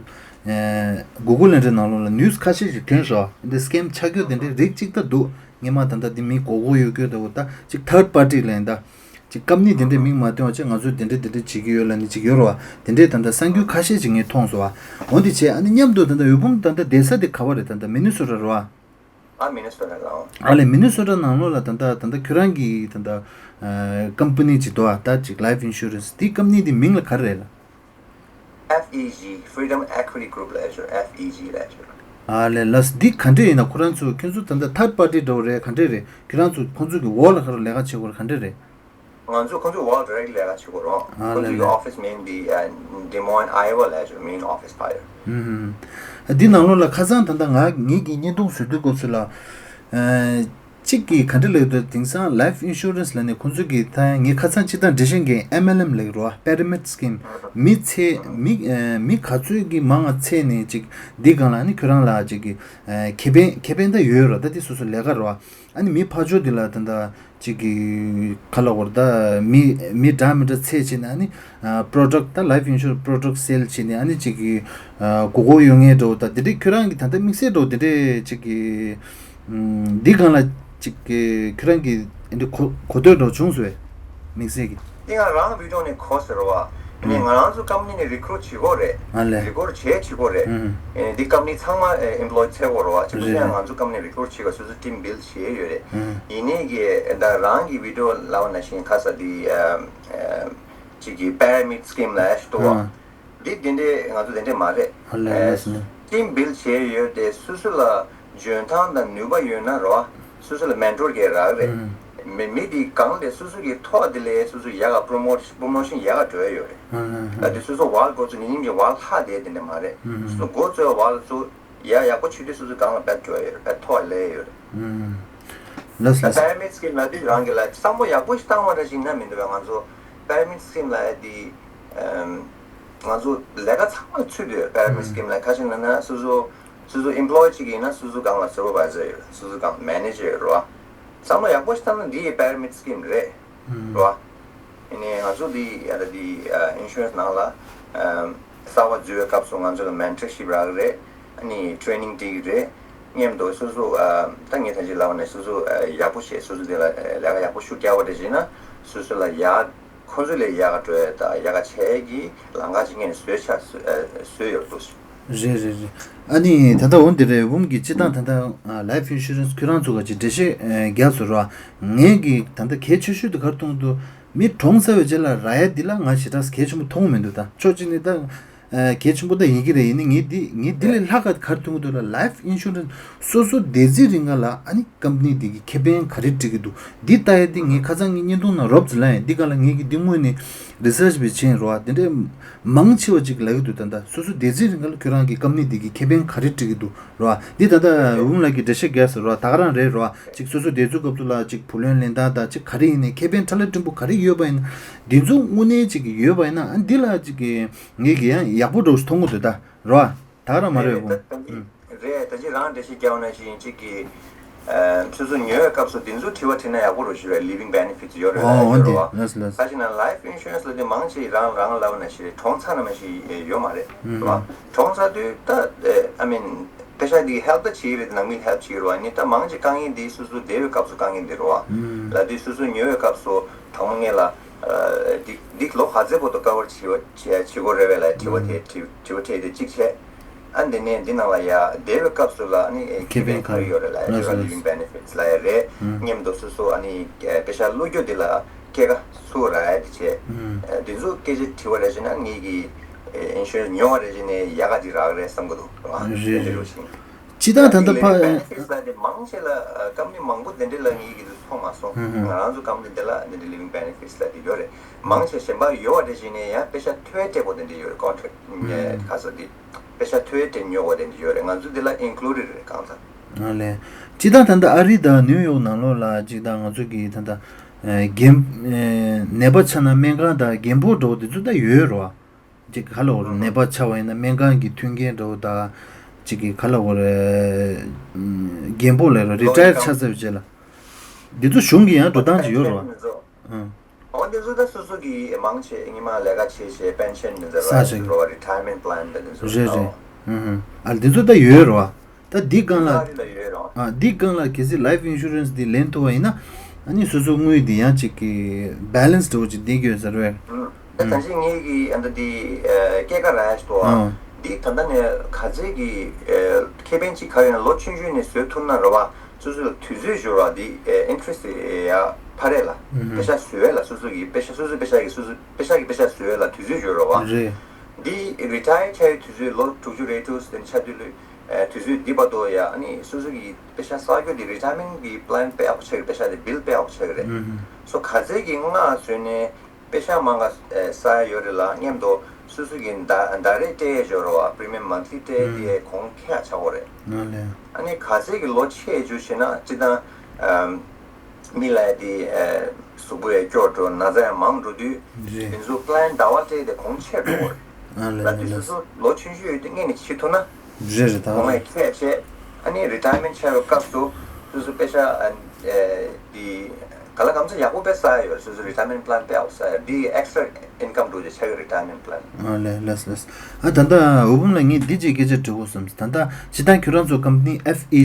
Google དེ་འདྲའི་ནང་ལོགས་ལ་news ཁ་ཤས་ཤིག་ཐོན་སོང་། འདི་scam ཆགས་རྒྱུ་དེ་འདྲའི་རིགས་གཅིག་ད་འདུག་ངས་མ་ད་ལྟ་འདི་མི་མགོ་སྐོར་ཡོད་རྒྱུ་ད་འོ་ད་ཅིག་third party ལ་ཡིན་ད། ཅིག་ཀམ་ནི་དེ་འདྲའི་མིང་མ་བཏོན་པ་བྱས་ང་ཚོས་དེ་འདྲའི་དེ་འདྲའི་བྱེད་ཀྱི་ཡོད་ལབ་ནི་ཅིག་ཡོད་རེད་བ། དེ་འདྲའི་ད་ལྟ་གསར་འགྱུར་ཁ་ཤས་ཤིག་ངས་མཐོང་སོང་བ། འོ་དེ་བྱས་ཨ་ནི་མཉམ་དུ་ད་ལྟ་འོད་འབུམ་ད་ལྟ་བསྡད་ས་དེ་ག་བ་རེད། ད་ལྟ་མི་ནི་སོ་ཊ་རེད་བ། ཨ། མི་ནི་སོ་ཊ་ལ། ཨ་ལས། མི་ནི་སོ་ཊ་ནང་ལོགས་ལ་ད་ལྟ་ད་ལྟ་ཁྱོད་རང་གི་ད་ལྟ་ཀམ་པ་ནི་ཅིག་འདུག་ཨ། ད་ཅིག་life insurance དེ་ཀམ་པ་ནི་དེ་མིང་ལ་ག་རེ་རེད་ལ། F E G Freedom Equity Group ལབ་ཡོད། F E G ལབ་ཡོད། ཨ་ལས། ལགས་འདི་ག་འདྲས་ཡིན་ན་ཁོ་རང་ཚོ་ཁྱོད་ཚོ་ད་ལྟ་third party འདྲ་བོ་རེད་ག་འདྲས་རེད། ཁྱོད་རང་ཚོ་ཁོང་ཚོ་གི་འོག་ལ་ག་རེ་ལས་ཀ་བྱེད་དགོས་རེད་ག་འདྲས་རེད། ང་ཚོ་ཁོང་ཚོ་འོག་ལ་direct ལས་ཀ་བྱེད་དགོས་རེད། ཨ་ཁོང་ཚོ་གི་ལས། office མིང་འདི་Des Moines Iowa ལབ་ཡོད། main office ཕ་ཡོད། ཨུམ། འདི་ནང་ལོགས་ལ་ཁ་སང་ད་ལྟ་ང་ངེད་ཀྱི་བརྙན་ཐུང་བཟོ་དུས་སྐབས་སུ་ལ། གཅིག་གིས་ག་འདྲ་ལབ་འདུག་དེང་སང་life insurance ལབ་ནས་ཁོང་ཚོ་གིས་ད་ངས་ཁ་སང་སྤྱིར་བཏང་འགྲེལ་བཤད་མཁན་M L M ལབ་ཀྱི་རེད་བ། pyramid scheme མི་ཚད་མི་མི་ག་ཚོད་ཀྱི་མང་ང་ཚད་ནས་ཅིག་འདི་སྒང་ལ་ནི་ཁྱོད་རང་ལ་ཅིག་གི་ཁེ་ཕན་ཁེ་ཕན་ད་ཡོད་རེད། ད་དེ་སོ་སོ་ལས་ཀ་རེད་བ། ཨ་ནི་མི་ཕར་ཕྱོགས་འདི་ལ་ད་ད་ཅིག་གི་ག་ལབ་དགོས་རེད། ད་མི་མི་འདྲ་མི་འདྲ་ཚད་བྱས་ནས་ཨ་ནི་product ད་life insurance product sale བྱས་ནས་ཨ་ནི་ཅིག་གི་མགོ་སྐོར་ཡོང་མཁན་འདྲ་བོ་ད་དེ་འདྲའི་ཁྱོད་རང་གི་ད་ལྟ་དམིགས་བསལ་འདྲ་བོ་དེ་འདྲའི་ཅིག་གི་འདི་སྒང་ལ་ཅིག་གི་ཁྱོད་རང་གི་འདི་གོ་གོ་ཐོས་འདྲ་བོ་བྱུང་སོང་བས་དམིགས་བསལ་གི། འདི་ང་རང་video ནས་གོ་ཟེར་བ། ནས་ང་རང་ཚོ་company ནས་recruit བྱེད་དགོས་རེད། ཨ་ལས། recruit བྱེད་བྱེད་དགོས་རེད། ཨེ་འདི་company ཚང་མ་ཨེ་employee ཚད་དགོས་རེད་བ། ཅི་ཕི་ཚད་ང་ཚོ་company recruit བྱེད་དགོས། སོ་སོ་team build བྱེད་ཡོད་རེད། ཡིན་ནའི་གི་ད་རང་གི་video ལབ་ན་ཤིང་ཁ་ས་འདི་ཨ་ཨ་ཅིག་གི་pyramid scheme ལ་ཨེ་ཤི་ཏོ་བ། འདི་དེ་འདྲའི་ང་ཚོ་དེ་འདྲའི་མ་རེད། ཨ་ལས་ལས་སོ། team build བྱས་ཡོད་དེ་སོ་སོ་ལ་འཇོན་ཐང་དང་ནུས་པ་ཡོད་ན་རོ། སོ་སོ་ལ་mentor གས་རག་རེད། མི་མི་དེ་གང་དེ་སོ་སོ་གི་ཐོག་དེ་ལས་སོ་སོ་ཡག་ག་promote promotion ཡག་ག་འགྲོ་ཡ་ཡོད་རེད། ད་དེ་སོ་སོ་བར་འགོ་ཚུགས་ཉིན་ཉིན་གྱི་བར་ལྷག་དེ་དེ་འདྲ་མ་རེད། སོ་སོ་འགོ་བཙོས་བར་ལ་སོ་ ཡ་ཡག་པོ་ཆུ་དུས་སོ་སོའི་སྒང་ལ་བེད་སྤྲོད་ཡོད་རེད། བེད་ཐོག་ལས་ཡོད་རེད། ལགས་ད་སོ། པེ་ར་མིད་སི་ཀིམ་ལ་དུས་རང་གི་ལ་བསམ་བློ་ཡག་པོ་ཞིག་བཏང་བ་འདྲ་ཞིག་ན་མི་འདུག་བས། ང་ཚོ་པེ་ར་མིད་སི་ཀིམ་ལ་དེ་ང་ཚོ་ལས་ཀ་ཚང་མ་ཚུད་དུ་ཡོད། པེ་ར་མིད་སི་ཀིམ་ལ་ཁ་ཤས་ན་ན་སོ་སོ་སོ་སོ་ཨེམ་པ་ལོ་ཡི་གཅིག་ཡིན་ན་སོ་སོ་སྒང་ལ་སུ་པར་ཝའི་ཟར་ཡོད། སོ་སོ་སྒང་མེ་ནེ་ཇར་ཡོད་རེད་བ། བསམ་བློ་ཡག་པོ་ཞིག་བཏང་ན་འདི་ཡི་པེ་ར་མིད་སི་ཀིམ་རེད། རེད་བ། ཨ་ནི་ང་ཚོ་འདི་ཡ་ད་འདི་ཨིན་ཤུ་རན་སི་ནང་ལ་ཨམ་གསར་པ་འཛུལ་བའི་སྐབས་སུ་ང་ཚོ་ལ་མེན་ཊར་ཤིབ་རག་གི་རེད། ཨ་ནི་ཊེ་རེ་ནིང་སྤྲད་ཀྱི་རེད། མཉམ་དུ་སོ་སོ་ཨ་ད་ངས་ད་ཅི་ལབ་པ་ནས་སོ་སོ་ཨ་ཡག་པོ་བྱས། སོ་སོ་དེ་ལ་ཨ་ལས་ཀ་ཡག་པོ་ཤུགས་རྒྱག་པ་དེ་བྱས་ན་སོ་སོ་ལ་ཡག་ཁོང་ཚོ་ལས་ཡག་ག་འགྲོ་ཡ་དང་ཡག་ག་བྱས་ཀྱི་ལམ་ཁ་ཅིག་ངས་བཟོས་ཆགས་བཟོས་ཡོད་འདུག་རེད་རེད་རེད། ཨ་ནི་ད་ལྟ་འོ་འདི་རེད། འབུམ་གྱི་སྤྱི་བཏང་ད་ལྟ་ལའིཕ་ཨིན་ཤུ་རན་སི་ཁྱོད་རང་ཚོ་ག་ཅིག་འགྲེལ་བཤད་རྒྱག་ཟེར་རོགས། ངས་ཀྱི་ད་ལྟ་གལ་ཆེ་ཤོས་དེ་ག་རེ་མཐོང་གི་འདུག་མི་གྲོངས་ཚར་བའི་རྗེས་ལ་རག་ཡ་འདི་ལ་ང་ཞེ་དྲག་གལ་ཆེན་པོ་མཐོང་གི་མི་འདུག་ད་ཕྱོགས་གཅིག་ནས་ད་གལ་ཆེན་པོ་ད་ཡིན་གྱི་རེད། ཡིན་ནའི་ངས་འདི་ངས་འདི་ལས་ལྷག་ག་ག་རེ་མཐོང་གི་འདུག་ལ། ལའིཕ་ཨིན་ཤུ་རན་སི་སོ་སོ་བསྡད་རྩིས་རིང་ག་ལ་ཨ་ནི་ཀམ་པ་ནི་འདི་གི་ཁེ་ཕན་ག་རེ་སྤྲད་ཀྱི་འདུག་འདི་ལྟ་ཡ་འདི་ངས་ཁ་སང་ངའི་བརྙན་ཐུང་ནང་རོབ་ཙམ་ལབ་ཡིན། འདི་ག་ལ་ངས་ཀྱི་འདི་དངོས་ནས་རི་སར་ཆི་བྱས་ཕྱིན་རོགས། དེ་འདྲའི་མང་ཆེ་བ་ཅིག་ལབ་ཀྱི་འདུག་ད་ལྟ་སོ་སོ་བསྡད་རྩིས་རིང་ག་ལ་ཁྱོད་རང་གི་ཀམ་པ་ནི་འདི་གི་ཁེ་ཕན་ག་རེ་སྤྲད་ཀྱི་འདུག་རོགས། འདི་ད་ལྟ་འབུམ་ལགས་ཀྱིས་འགྲེལ་བཤད་རྒྱག་ཟེར་རོགས། ད་ག་རང་རེད་རོགས། ཅིག་སོ་སོ་བསྡད་ཚུལ་སྐབས་སུ་ལ་ཅིག་བུ་ལོན་ལེན་སྟངས་དང་ཅིག་ག་རེ་ཡིན་ནའི་ཁེ་ཕན་ཁྲ་ལ་སྒྲིམ་པོ་ག་རེ་ཡོད་པ་ཡིན་ན་འདི་ཚོ་དངོས་གནས་ཅིག་ཡོད་པ་ཡིན་ན་ཨ་འདི་ལ་ཅིག་ངས་ཀྱི་ཡང་ཡག་པོ་འདྲ་བོ་ཞིག་མཐོང་གི་འདུག་ད་རོགས། ད་ག་རང་མ་རེད་འབུམ། ཨུམ། རེད། ད་ཅི་རང་འགྲེལ་བཤད་རྒྱག་ན་ཞིག་ཡིན་གཅིག་གི་ཨ་སོ་སོ་ཉོ་བའི་སྐབས་སུ་འདི་ཚོ་དྲི་བ་དྲིས་ན་ཡག་པོ་རུ་ཞུ་བའི་ལི་བིང་བེ་ནི་ཕི་ཊི་ཡོད་རེད་ལ་ཨོ་ཡོད་འདི་རེད་བ། ལགས་སོ་ལགས་སོ། ད་ཅི་ན་ལའིཕ་ཨིན་ཤུ་རན་སི་ལ་དེ་མང་ཆེ་རང་རང་ལབ་ན་ཞིག་གྲོངས་ཚར་ན་མ་ཞིག་ཡོད་མ་རེད་ཨུམ་རེད་བ། གྲོངས་ཚར་དུས་ད་ཨ་མིན་པེ་ཤ་འདི་ཧེལ་པ་བྱེད་ཀྱི་རེད། ནང་མི་ཧེལ་པ་བྱེད་ཀྱི་རེད་བ། ནི་ད་མང་ཆེ་དཀའ་ངལ་འདི་སོ་སོ་བསྡད་པའི་སྐབས་སུ་དཀའ་ངལ་འདི་རེད་བ། ཨུམ་ལ་དུས་སོ་སོ་ཉོ་བའི་སྐབས་སུ་དང་པོ་ངེད་ལ་འདི་འདི་ལོ་ག་ཚོད་བར་དུ་ཀ་བར་བྱེད་བྱེད་དགོས་རེད་བས་ལ་དྲི་བ་དེ་དྲི་དྲི་བ་དྲིས་ཏེ་གཅིག་བྱས། ཨ་འདི་ནས་འདི་ནང་ལ་ཡ་བསྡད་པའི་སྐབས་སུ་ལ་ཨ་ནི་ཁེ་ཕན་ག་རེ་ཡོད་རེད་ལ་ཡ་ལགས་སོ་ལགས་སོ། ལིབ་བིང་བེ་ནི་ཕི་ཊི་ལ་ཡ་རེད། ཨུམ་མཉམ་དུ་སོ་སོ་ཨ་ནི་པེ་ཤ་བླུག་རྒྱུ་འདི་ལ་སྐྱེད་ཀ་སུ་རག་ཡ་དེ་བྱས། ཨུམ་འདི་ཚོ་སྐད་ཆ་དྲི་བ་རེ་བྱས་ན་ངེད་ཀྱི་ཨིན་ཤུ་རན་སི་ཉོ་བ་རེ་བྱས་ནས་ཡག་ག་ཅིག་རག་རེད་བསམ་གི་འདུག་རེད་དེ་འདྲ་རེད། ཞིག་ཅི་ད་ད་ལྟ་ཕ། ལིབ་བིང་བེ་ནི་ཕི་ཊི་ལ་དེ་མང་ཆེ་ལ་ཀམ་པ་ནི་མང་པོ་དེ་འདྲ་ལ་ངེད་ཀྱི་དུ་མཐོང་མ་སོང་། ང་རང་ཚོ་ཀམ་པ་ནི་འདི་ལ་འདི་འདྲ་ལིབ་བིང་བེ་ནི་ཕི་ཊི་ལ་དེ་ཡོད་རེད། མང་ཆེ་གཞན་པ་ཡོད་པ་དེ་བཞིན་ནས་ཡང་པེ་ཤ་ཐོའི་སྤྲད་པོ་དེ་འདྲ་ཡོད་རེད། ཀོན་ཊེག་ཁ་ས་དེ་པེ་ཤ་ཐོའི་སྤྲད་ཉོ་བ་དེ་འདྲ་ཡོད་རེད། ང་ཚོ་འདི་ལ་ཨིན་ཀླུ་ཌེཌ་རེད་གང་ཚ། ཨ་ལས། སྤྱིར་བཏང་ད་ལྟ་ཨ་རི་དང་ནིའུ་ཡོག་ནང་ལོགས་ལ་སྤྱིར་བཏང་ང་ཚོ་གི་ད་ལྟ་རྒན་ནད་པ་ཆགས་ན་སྨན་ཁང་དང་རྒན་ཕོ་འགྲོ་དེ་ཚོ་ད་ཡོད་རེད་བ། ཅིག་ག་ལ་འོར་ནད་པ་ཆགས་པ་ཡིན་ན་སྨན་ཁང་གི་མཐུན་རྐྱེན་འདྲ་བོ་དང་། ཅིག་གི་ག་ལ་འོར་རྒན་ཕོ་ལ་རི་ཊ་ཡར་ཆགས་ཚར་བའི་རྗེས་ལ། འདི་ཚོ་གཞུང་གི་ཡང་འགྲོ་སྟངས་ཅིག་ཡོད་རེད་བ། ཨང་། འོ་འདི་ཚོ་ད་སོ་སོ་གི་མང་ཆེ་སྔོན་མ་ལས་ཀ་བྱས་བྱས་པེན་ཤན་འདི་ཚོ་ས་ཆ་གི་རོ་རི་ཊ་ཡར་མེན་ཊི་པི་ལན་འདི་ཚོ་རེད་རེད། ཨང་། ཨ་འདི་ཚོ་ད་ཡོད་རེད་བ། ད་འདི་སྒང་ལ། ཨ་འདི་སྒང་ལ་གལ་སྲིད་ལའིཕ་ཨིན་ཤུ་རན་སི་འདི་ལེན་ཐུབ་པ་ཡིན་ན། ཨ་ནི་སོ་སོ་དངུལ་འདི་ཡང་ཅིག་གི་བེ་ལེན་སི་འདྲ་བོ་ཅིག་ལྡན་གྱི་ཡོད་ས་རེད། ད་ད་ཅི་ངེད་ཀྱི་ཨ་ད་འདི་སྐྱེད་ཀ་ར་ཡ་ཞིག་འདུག་ཨ། འདི་ད་ལྟ་ནས་ག་ཚད་ཀྱི་ཁེ་ཕན་ཅིག་ག་ཡོད་ན་ལོ་ཆུང་ཆུང་ནས་བཟོ་ཐུབ་ན་རེད་བ། སོ་སོ་ལ་དུས་ཚོད་འབྱོར་བ་འདི་ཨིན་ཊི་རེ་སི་ཊི་ཡ་འཕར་རེད་ལ། པེ་ཤ་བཟོ་ཡས་ལ་སོ་སོ་གི་པེ་ཤ་སོ་སོའི་པེ་ཤ་གི་སོ་སོ་པེ་ཤ་གི་པེ་ཤ་བཟོ་ཡས་ལ་དུས་ཚོད་འབྱོར་རེད་བ། རེད། འདི་རི་ཊ་ཡར་ཆགས་ཡའི་དུས་ཚོད་ལོ་དྲུག་ཅུ་རེ་དྲུག་ཟིན་ཆ་དུས་ལོས། དུས་ཚོད་འདི་བར་དུ་ཡ་ཨ་ནི་སོ་སོ་གི་པེ་ཤ་བསགས་རྒྱུ་འདི་རི་ཊ་ཡར་མེན་ཊི་གི་པི་ལན་དཔེ་ཡག་པོ་ཆགས་ཀྱི་རེད། པེ་ཤ་དེ་བིལ་དཔེ་ཡག་པོ་ཆགས་ཀྱི་རེད། སོ་ག་ཚད་ཀྱི་སྔ་བཟོས་ནས་པེ་ཤ་མང་ག་བསགས་ཡ་ཡོད་རེད་ལ། མཉམ་དུ་སོ་སོ་གི་ཟླ་ཟླ་རེ་སྤྲད་ཡས་འབྱོར་རོ་བ། པི་རི་མི་ཡམ་མན་ཐི་ལི་སྤྲད་དེ་གོང་ཁེ་ཡ་ཆགས་ཀྱི་རེད། ཨ་ནི་ག་ཚད་ཀྱི་ལོ་ཆེ་རྒྱུ་བྱས་ན་སྤྱིར་བཏང་མི་ལ་དེ་གཟུགས་པོ་ཡང་སྐྱོ་འགྲོ། ན་ཚ་ཡང་མང་འགྲོ་དུས། རེད། དེ་ཚོ་པི་ལན་ཟླ་བ་སྤྲད་དེ་གོང་ཆེ་འགྲོ་གི་རེད། ཨ་ལས་ལ་ལས་དུས་ལས། སོ་སོ་ལོ་ཆུང་ཆུང་ཡོད་དུས་སྔོན་ནས་བྱེད་ཐུབ་ན། རེད་རེད་ད། གོང་ལ་ཁྱད་བྱས། ཨ་ནི་རི་ཊ་ཡར་མེན་ཊི་ཆགས་པའི་སྐབས་སུ་སོ་སོ་པེ་ཤ་ཨ་ཨེ་དེ་ག་ལ་གམ་ཚ་ཡག་པོ་དཔེ་བསགས་ཡོད། སོ་སོ་རི་ཊ་ཡར་མེན་ཊི་པི་ལན་དཔེ་ཡག་པོ་བསགས་ཡོད། དེ་ཨེག་སི་ཊ་ར་ཨིན་ཀམ་འགྲོ་རྒྱུ་ཆགས་ཀྱི་རི་ཊ་ཡར་མེན་ཊི་པི་ལན། ཨ་ལས་ལས་ལས། ཨ་ད་ལྟ་འོད་འབུམ་ལགས་ངས་འདི་གཅིག་སྐད་ཆ་དྲི་དགོས་བསམ། ད་ལྟ་སྤྱིར་བཏང་ཁྱོད་རང་ཚོ་ཀམ་པ་ནི་ཨེཕ་ཨི་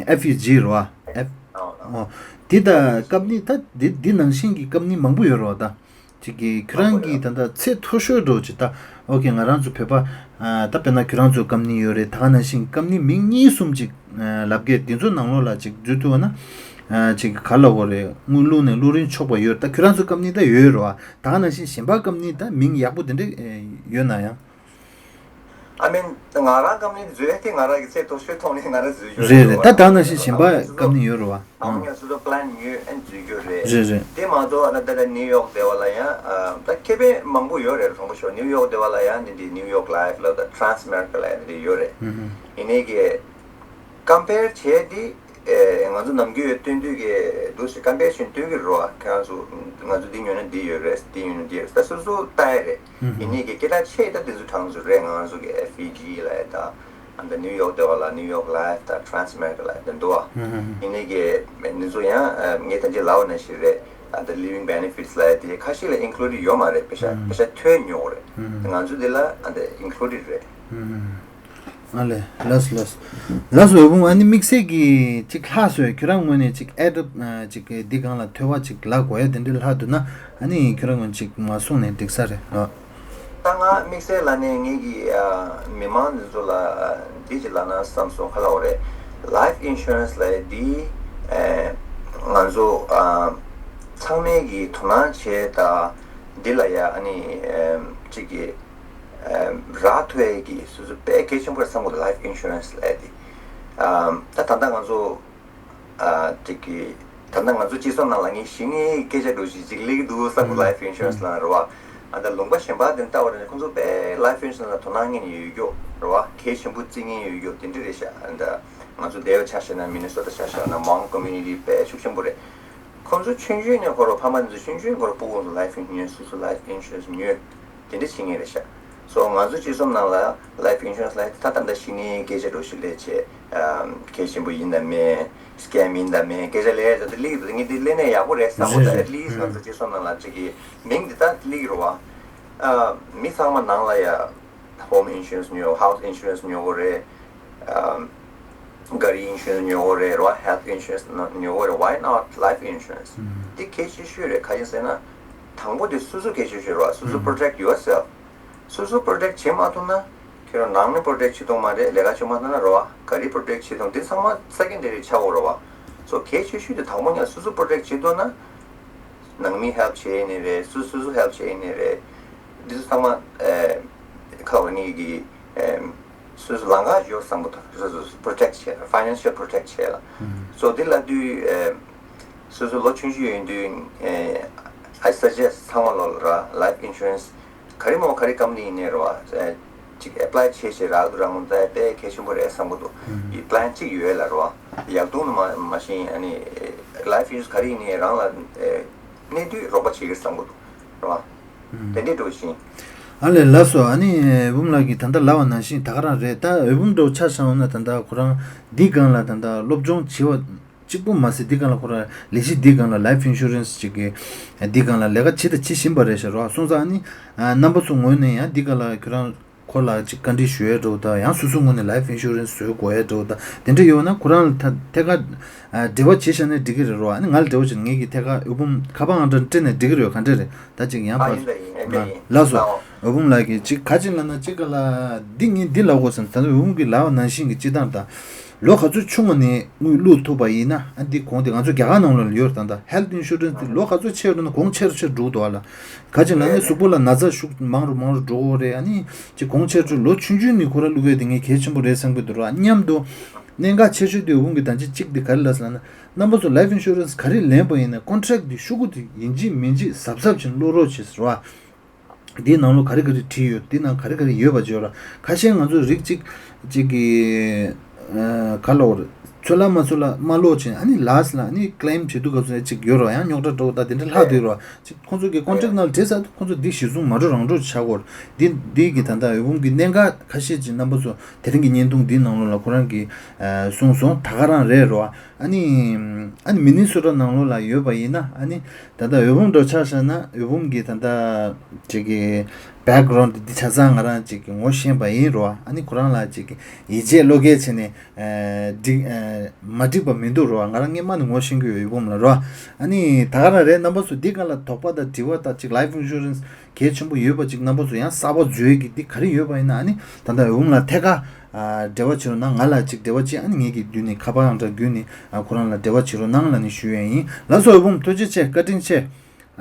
ཨེཕ་ཨི་ཇི་རེད་བ། ཨེཕ་ཨོ་འདི་ད་ཀམ་པ་ནི་ད་འདི་འདི་ནང་བཞིན་གྱི་ཀམ་པ་ནི་མང་པོ་ཡོད་རེད་བ་ད། ཅིག་གིས་ཁྱོད་རང་གིས་ད་ལྟ་ཚད་མཐོ་ཤོས་འདྲ་བོ་ཅིག་ད། ཨོ་ཁེ་ང་རང་ཚོ་བོད་པ། ཨ་ད་དཔེར་ན་ཁྱོད་རང་ཚོའི་ཀམ་པ་ནི་ཡོད་རེད། ད་ག་ནང་བཞིན་ཀམ་པ་ནི་མིང་གཉིས་གསུམ་ཅིག་ཨ་ལབ་གས་དེ་ཚོ་ནང་ལོགས་ལ་ཅིག་འཛུལ་ཐུབ་པ་ན། ཨ་ཅིག་ག་ལབ་དགོས་རེད། དངུལ་བླུགས་ནས་བླུགས་རིན་ཆོག་པ་ཡོད། ད་ཁྱོད་རང་ཚོའི་ཀམ་པ་ནི་ད་ཡོད་རེད་བ། ད་ག་ནང་བཞིན་གཞན་པ་ཀམ་པ་ནི་ད་མིང་ཡག་པོ་དེ་འདྲ་ཡོད་ན་ཡང་། ཨ་མིན། ང་རང་ཀམ་པ་ནི་འཛུལ་ཡས་དེ་ང་རང་གི་ཚད་མཐོ་ཤོས་མཐོང་ནས་ང་རང་འཛུལ་རྒྱུ་རེད་རེད། ད་ད་ག་ནང་བཞིན་གཞན་པ་ཀམ་པ་ནི་ཡོད་རེད་བ། ཨང་། ང་སོ་སོ་པི་ལན་ཉོས་ཨན་འཛུལ་རྒྱུ་རེད། རེད་རེད། དེ་མ་གཏོགས་ཨ་ད་ལྟ་ནིའུ་ཡོག་བསྡད་པ་ལ་ཡང་ཨ་ད་ཁེ་ཕན་མང་པོ་ཡོད་རེད། དྲང་པོ་ཤོད་ནིའུ་ཡོག་བསྡད་པ་ལ་ཡང་འདི་འདི་ནིའུ་ཡོག་ལའིཕ་ལ་ད་ཊ་རན་སི་ཨ་མེ་རི་ཀ་ལ་ཡང་འདི་འདི་ཡོད་རེད། ཡིན་ནའི་གི་ ཀམ་པེར་བྱས་ཏེ། ཨེ། ང་ཚོ་ནམ་རྒྱུན་སྟོན་དུས་ཀྱི་འདུག་སེ་ཀམ་པེར་ཞིག་སྟོན་གྱི་རེད་བ། ཁྱེད་རང་ཚོ་ང་ཚོ་འདི་ཉོས་ན་འདི་ཡོད་རེད། འདི་ཉོས་ན་འདི་ཡོད་རེད། ད་སོ་སོ་ལྟ་ཡ་རེད། ཡིན་ནའི་གི་སྐད་གྲགས་ཆེ་ད་འདི་ཚོ་གྲངས་ཚོ་རེད། ང་ཚོ་གི་ཨེཕ་པི་ཇི་ལབ་ཡ་ད། ཨ་ད་ནིའུ་ཡོག་དེ་བ་ལ་ནིའུ་ཡོག་ལའིཕ་ད་ཊེ་རན་སི་མེ་རི་ཀ་ལབ་ཡ་ད་འདུག་བ། ཡིན་ནའི་གི་འདི་ཚོ་ཡང་ངས་ད་ཅི་ལབ་པ་ནང་བཞིན་རེད། ཨ་ད་ལི་བིང་བེ་ནེ་ཕིཊ་ལབ་ཡ་དེ་ཁ་ཤས་ལ་ཨིན་ཀླུ་ཌེཌ་ཡོད་མ་རེད། པེ་ཤ་པེ་ཤ་ཐོན་ཉོ་གི་རེད། ང་ཚོ་འདི་ལ་ཨ་ད་ཨིན་ཀླུ་ཌེཌ་རེད། ཨ་ལས། ལགས་སོ། ལགས་སོ། ལགས་སོ། འོད་འབུམ། ཨ་ནི་དམིགས་བསལ་གྱི་ཅིག་ལྷག་སོང་། ཁྱོད་རང་ངོས་ནས་ཅིག་ཨེ་ཌ་ཨ་ཅིག་འདི་སྒང་ལ་ཐོས་པ་ཅིག་ལབ་དགོས་ཡ་དེ་འདྲ་ལྷག་འདུག་ན། ཨ་ནི་ཁྱོད་རང་ངོས་ནས་ཅིག་མར་གསུངས་ནས་འགྲིག་ས་རེད་ལགས། ད་ང་དམིགས་བསལ་ལ་ནས་ངེད་ཀྱི་ཨ་མི་མང་འདི་ཚོ་ལ་འདི་ཅིག་ལབ་ན་བསམ་སོང་། ག་ལབ་དགོས་རེད། ལའིཕ་ཨིན་ཤུ་རན་སི་ལབ་ཡ་འདི་ཨ་ང་ཚོ་ཨ་ཚང་མས་ཀྱི་དོ་སྣང་བྱེད་ད། འདི་ལ་ཡ་ཨ་ནི་ཨ་ཅིག་གི་ཨ་རག་ཐུབ་ཡ་གི་སོ་སོ་དཔེ་གལ་ཆེན་པོ་རེད་བསམ་གི་འདུག་ལའིཕ་ཨིན་ཤུ་རན་སི་ལབ་ཡ་དེ། ཨ་ད་ད་ལྟ་ང་ཚོ་ཨ་ཅིག་གི་ད་ལྟ་ང་ཚོ་སྤྱི་ཚོགས་ནང་ལ་ངས་ཞིག་ངའི་སྐད་ཆ་འདྲ་བོ་ཞིག་ཅིག་སླེབས་ཀྱི་འདུག་བསམ་གི། ལའིཕ་ཨིན་ཤུ་རན་སི་ལབ་ན་རེད་བ། ཨ་ད་ལུང་པ་གཞན་པ་དེ་ལྟ་བ་རེད་ན་ཁོང་ཚོ་དཔེ་ལའིཕ་ཨིན་ཤུ་རན་སི་ལ་དོ་སྣང་མངོན་ཡོད་རྒྱུ་རེད་བ། གལ་ཆེན་པོ་བརྩི་མཁན་ཡོད་རྒྱུ་དེ་འདྲ་རེད་ཤག་ཨ་ད་ང་ཚོ་འདི་བ་ཆ་བཞག་ན་མི་ནི་སོ་ཊ་ཆ་བཞག་ན་མོན་ཀོ་མུ་ནི་ཊི་དཔེ་ཤུགས་ཆེན་པོ་རེད། ཁོང་ཚོ་ཆུང་ཆུང་ནས་ཁོ་རང་ཕ་མ་འདི་ཚོ་ཆུང་ཆུང་ཁོ་རང་སྤུ་གུ་ཚོ་ལའིཕ་ཨིན་ཤུ་རན་སི་སོ་སོ་ལའིཕ་ཨིན་ཤུ་རན་སི་ཉོས་དེ་འདྲ་བྱེད་མཁན་རེད་ཤག་སོ་ང་ཚོ་སྤྱི་ཚོགས་ནང་ལ་ལའིཕ་ཨིན་ཤུ་རན་སི་ལབ་ཡ་དེ་ད་ད་ལྟ་ཞིག་ནས་སྐད་ཆ་འདྲ་བོ་ཞིག་སླེབས་བྱས། ཨམ་གལ་ཆེན་པོ་ཡིན་དང་མེད། སི་ཀེམ་ཡིན་དང་མེད། སྐད་ཆ་སླེབས་ཡ་དེ་སླེབས་ཀྱི་འདུག་ངས་འདི་སླེབས་ནས་ཡག་པོ་རེད་བསམ་གི་འདུག་རེད་རེད། ཨེཊ་ལིསི་ང་ཚོ་སྤྱི་ཚོགས་ནང་ལ་ཅིག་གི་མིང་འདི་ད་སླེབས་ཀྱི་རེད་བ། ཨ་མི་ཚང་མ་ནང་ལ་ཡ། ཧོམ་ཨིན་ཤུ་རན་སི་ཉོ། ཧའུ་སི་ཨིན་ཤུ་རན་སི་ཉོ་གི་རེད། ཨམ་ག་རི་ཨིན་ཤུ་རན་སི་ཉོ་གི་རེད་ར། ཧེལ་ཐི་ཨིན་ཤུ་རན་སི་ཉོ་གི་རེད། Why not life insurance? འདི་གལ་ཆེ་ཤོས་རེད། ག་རེ་ཟེར་ན། དང་པོ་དེ་སོ་སོ་གལ་ཆེ་ཤོས་རེད་བ། སོ་སོ་པྲོ་ཊེག་ཡོར་སེལཕ། སོ་སོ་པྲོ་ཊེག་བྱེད་མ་ཐུབ་ན། ཁྱེད་རང་ནང་ནས་པྲོ་ཊེག་བྱེད་ཐུབ་མ་རེད། ལས་ཀ་བྱེད་མ་ཐུབ་ན་རེད་བ། ག་རེ་པྲོ་ཊེག་བྱེད་ཐུབ། འདི་ཚང་མ་སེ་ཀེན་ཌ་རི་ཆགས་ཡོད་རེད་བ། སོ་གལ་ཆེ་ཤོས་དེ་དང་པོ་ཉིད་སོ་སོ་པྲོ་ཊེག་བྱེད་ཐུབ་ན། ནང་མི་ཧེལཔ་བྱེད་ཡིན་ནི་རེད། སོ་སོ་སོ་ཧེལཔ་བྱེད་ཡིན་ནི་རེད། འདི་ཚོ་ཚང་མ་ཨེ་ཁ་ལོ་ནི་གི་ཨེ་སོ་སོ་ལང་ཀ་ཡོད་བསམ་པ་དང་སོ་སོ་པྲོ་ཊེག་བྱེད། ཕའི་ནན་ཤལ་པྲོ་ཊེག་བྱེད་ལ། སོ་འདི་ལ་དུས་ཨེ་སོ་སོ་ལོ་ཆུང་ཆུང་ཡིན་དུས་ཨེ་I suggest ཚང་མ་ལོ་ལ་ར་ལའིཕ་ཨིན་ཤུ་རན་སི་ག་རེ་མོ་ག་རེ་ཀམ་པ་ནི་ཡིན་ནི་རེད་བ། ཨེ་ཅིག་ཨེ་པ་ལའི་བྱེད་བྱེད་རག་འདུག་རག་མི་འདུག་དཔེ་གལ་ཆེན་པོ་རེད་བསམ་གི་འདུག་ཡི་པ་ལན་གཅིག་ཡོད་ལ་རེད་བ། ཡག་སྡུག་ནི་མ་མ་ཤེས། ཨ་ནི་ལའིཕ་ཨིན་ཤུ་རན་སི་ག་རེ་ཡིན་ནའི་རང་ལ་ཨེ་གནས་དུས་རོགས་པ་བྱེད་ཀྱི་བསམ་གི་འདུག་རེད་བ། དེ་འདྲས་འགྲོ་བཞིན། ཨ་ལས། ལགས་སོ། ཨ་ནི་འོད་འབུམ་ལགས་ཀྱིས་ད་ལྟ་ལབ་པ་ནང་བཞིན་ད་ག་རང་རེད། ད་འོད་འབུམ་འདྲ་བོ་ཆ་བཞག་ན་ད་ལྟ་ཁོ་རང་འདི་སྒང་ལ་ད་ལྟ་སློབ་སྦྱོང་བྱེད་པ་གཅིག་པུ་མ་ཟད་འདི་སྒང་ལ་ཁོ་རང་ལས་གཞི་འདི་སྒང་ལ་ལའིཕ་ཨིན་ཤུ་རན་སི་ཅིག་གི་འདི་སྒང་ལ་ལས་ཀ་བྱེད་དང་བྱེད་བཞིན་པ་རེད་ཤག་རོ། སོང་ཙང་ཨ་ནི་རྣམ་པ་ཚོ་ངོས་ནས་ཡང་འདི་སྒང་ལ་ཁྱོད་རང་ཁོ་ལ་ཅིག་བཀའ་འདྲི་ཞུ་ཡས་འདྲ་བོ་དང་། ཡང་སོ་སོའི་ངོས་ནས་ལའིཕ་ཨིན་ཤུ་རན་སི་བཟོ་དགོས་ཡས་འདྲ་བོ་དང་དེ་འདྲ་ཡོད་ན་ཁོ་རང་ལ་ཐད་ཐད་ཀར་འབྲེལ་བ་བྱེད་བཞག་ན་འགྲིག་གི་རེད་རོ། ཨ་ནི་ང་ལ་འབྲེལ་བ་བྱེད་ན་ངེད་ཀྱིས་ཐད་ཀར་འོད་འབུམ་ཁ་པར་ཨང་གྲངས་སྤྲད་ནས་འགྲིག་གི་རེད། ག་འདྲ་རེད། ད་ཅིག་ཡང་ཕར་ལ་ལགས་སོ། འོད་འབུམ་ལགས་ཀྱིས་ཅིག་ག་ཅིག་ལབ་ན་ཅིག་ག་ལ་འདི་ངས་འདི་ལབ་དགོས་བསམ། ད་ལྟ་འོད་འབུམ་གྱིས་ལབ་པ་ནང་བཞིན་གྱི་སྤྱིར་བཏང་ད་ལོ་ག་ཚོད་ཆུང་བ་ནས་དངུལ་བླུག་ཐུབ་པ་ཡིན་ན། ཨ་འདི་གོང་དེ་ང་ཚོ་རྒྱ་གར་ནང་ལོགས་ལ་ཡོད་རེད། ད་ད་ཧེལ་ཐི་ཨིན་ཤུ་རན་སི་དེ་ལོ་ག་ཚོད་ཆེ་རུ་ན་གོང་ཆེ་རུ་ཆེ་རུ་འགྲོ་གི་འདུག་ཨ་ལ། ག་ཅིག་ལབ་ན་གཟུགས་པོ་ལ་ན་ཚ་ཤུགས་མང་རུ་མང་རུ་འགྲོ་གི་རེད། ཨ་ནི་ཅིག་གོང་ཆེ་རུ་ལོ་ཆུང་ཆུང་ནས་ཁོ་ར་བླུག་ཡས་དེ་ངས་གལ་ཆེན་པོ་རེད་བསམ་གྱི་འདུག་ར། མཉམ་དུ་གནད་འགག་ཆེ་ཤོས་དེ་འོད་འབུམ་གྱིས་ད་ཅི་གཅིག་དེ་ག་རེ་ལབ་ཟེར་ན། རྣམ་པ་ཚོ་ལའིཕ་ཨིན་ཤུ་རན་སི་ག་རེ་ལེན་པ་ཡིན་ན་ཀོན་ཊེག་དེ་ཤོག་གུ་དེ་ཡིན་གཅིག་མིན་གཅིག་གཟབ་གཟབ་བྱས་ནས་ཀློག་རོགས་བྱེད་ཟེར་བ། འདིའི་ནང་ལོགས་ག་རེ་ག་རེ་བྲིས་ཡོད། འདི་ནང་ག་རེ་ག་རེ་ཡོད་པ་བརྗོད་ར། ཁ་ཤས་ང་ཚོ་རིགས་གཅིག་གཅིག་གི་ཨ་ག་ལབ་དགོས་རེད། ཚོད་ལ་མ་ཚོད་ལ་མ་ཀློག་བྱས། ཨ་ནི་ལཱསི་ལ་ཨ་ནི་ཀི་ལེམ་བྱེད་དུས་སྐབས་སུ་ཅིག་ཡོད་ར། ཡང་རྙོག་དྲ་འགྲོ་ད་དེ་འདྲ་ལྷག་སྡོད་ར། ཅིག་ཁོང་ཚོ་གི་ཀོན་ཊེག་ནང་ལ་བྲིས་ཚར་དུས་ཁོང་ཚོ་འདི་གཞིར་བཟུང་མ་འགྲོ་རང་འགྲོ་ཆགས་ཀྱི་ཡོད་རེད། འདི་འདི་གི་ད་ལྟ་འོད་འབུམ་གྱི་གནད་འགག་ཁ་ཤས་ཅིག་རྣམ་པ་ཚོ་དེ་རིང་གི་བརྙན་ཐུང་འདིའི་ནང་ལོགས་ལ་ཁོ་རང་གིས་ཨ་གསུངས་སོང་། ད་ག་རང་རེད་རོ། ཨ་ནི་ཨ་ནི་མི་ནི་སོ་ཊ་ནང་ལོགས་ལ་ཡོད་པ་ཡིན་ན། ཨ་ནི་ད་ལྟ་འོད་འབུམ་འདྲ་ཆ་བཞག་ན་འོད་འབུམ་གྱི་ད་ལྟ་ཅིག་གི་བེག་གྷ་རའུན་ཌི་འདི་ཆ་ཚང་ང་རང་ཅིག་གི་ངོ་ཤེས་པ་ཡིན་རོ། ཨ་ནི་ཁོ་རང་ལ་ཅིག་གི་ཡིད་ཆེས་བློ་འགེལ་བྱས་ནས་ཨ་འགྲིག་ཨ་མ་འགྲིག་པ་མི་འདུག་རོ། ང་རང་སྔོན་མ་ནས་ངོ་ཤེས་ཀྱི་ཡོད་འོད་འབུམ་ལ་རོ། ཨ་ནི་ད་ག་རང་རེད། རྣམ་པ་ཚོ་འདི་སྒང་ལ་དོགས་པ་དང་དྲི་བ་དང་ཅིག་ལའིཕ་ཨིན་ཤུ་རན་སི་གལ་ཆེན་པོ་ཡོད་པ་ཅིག་རྣམ་པ་ཚོ་ཡང་གསར་པ་འཛུལ་གྱི་འདི་ག་རེ་ཡོད་པ་ཡིན་ན། ཨ་ནི་ད་ལྟ་འོད་འབུམ་ལ་ཐད་ཀར་ཨ་འབྲེལ་བ་བྱེད་རོགས་གནང་། ང་ལ་ཅིག་འབྲེལ་བ་བྱེད། ཨ་ནི་ངེད་ཀྱི་མདུན་ནས་ཁ་པར་ཨང་གྲངས་བརྒྱུད་ནས་ཨ་ཁོ་རང་ལ་འབྲེལ་བ་བྱེད་རོགས་གནང་ལབ་ནས་ཞུ་ཡས་ཡིན། ལགས་སོ། འོད་འབུམ་ཐུགས་རྗེ་ཆེ། བཀའ་དྲིན་ཆེ།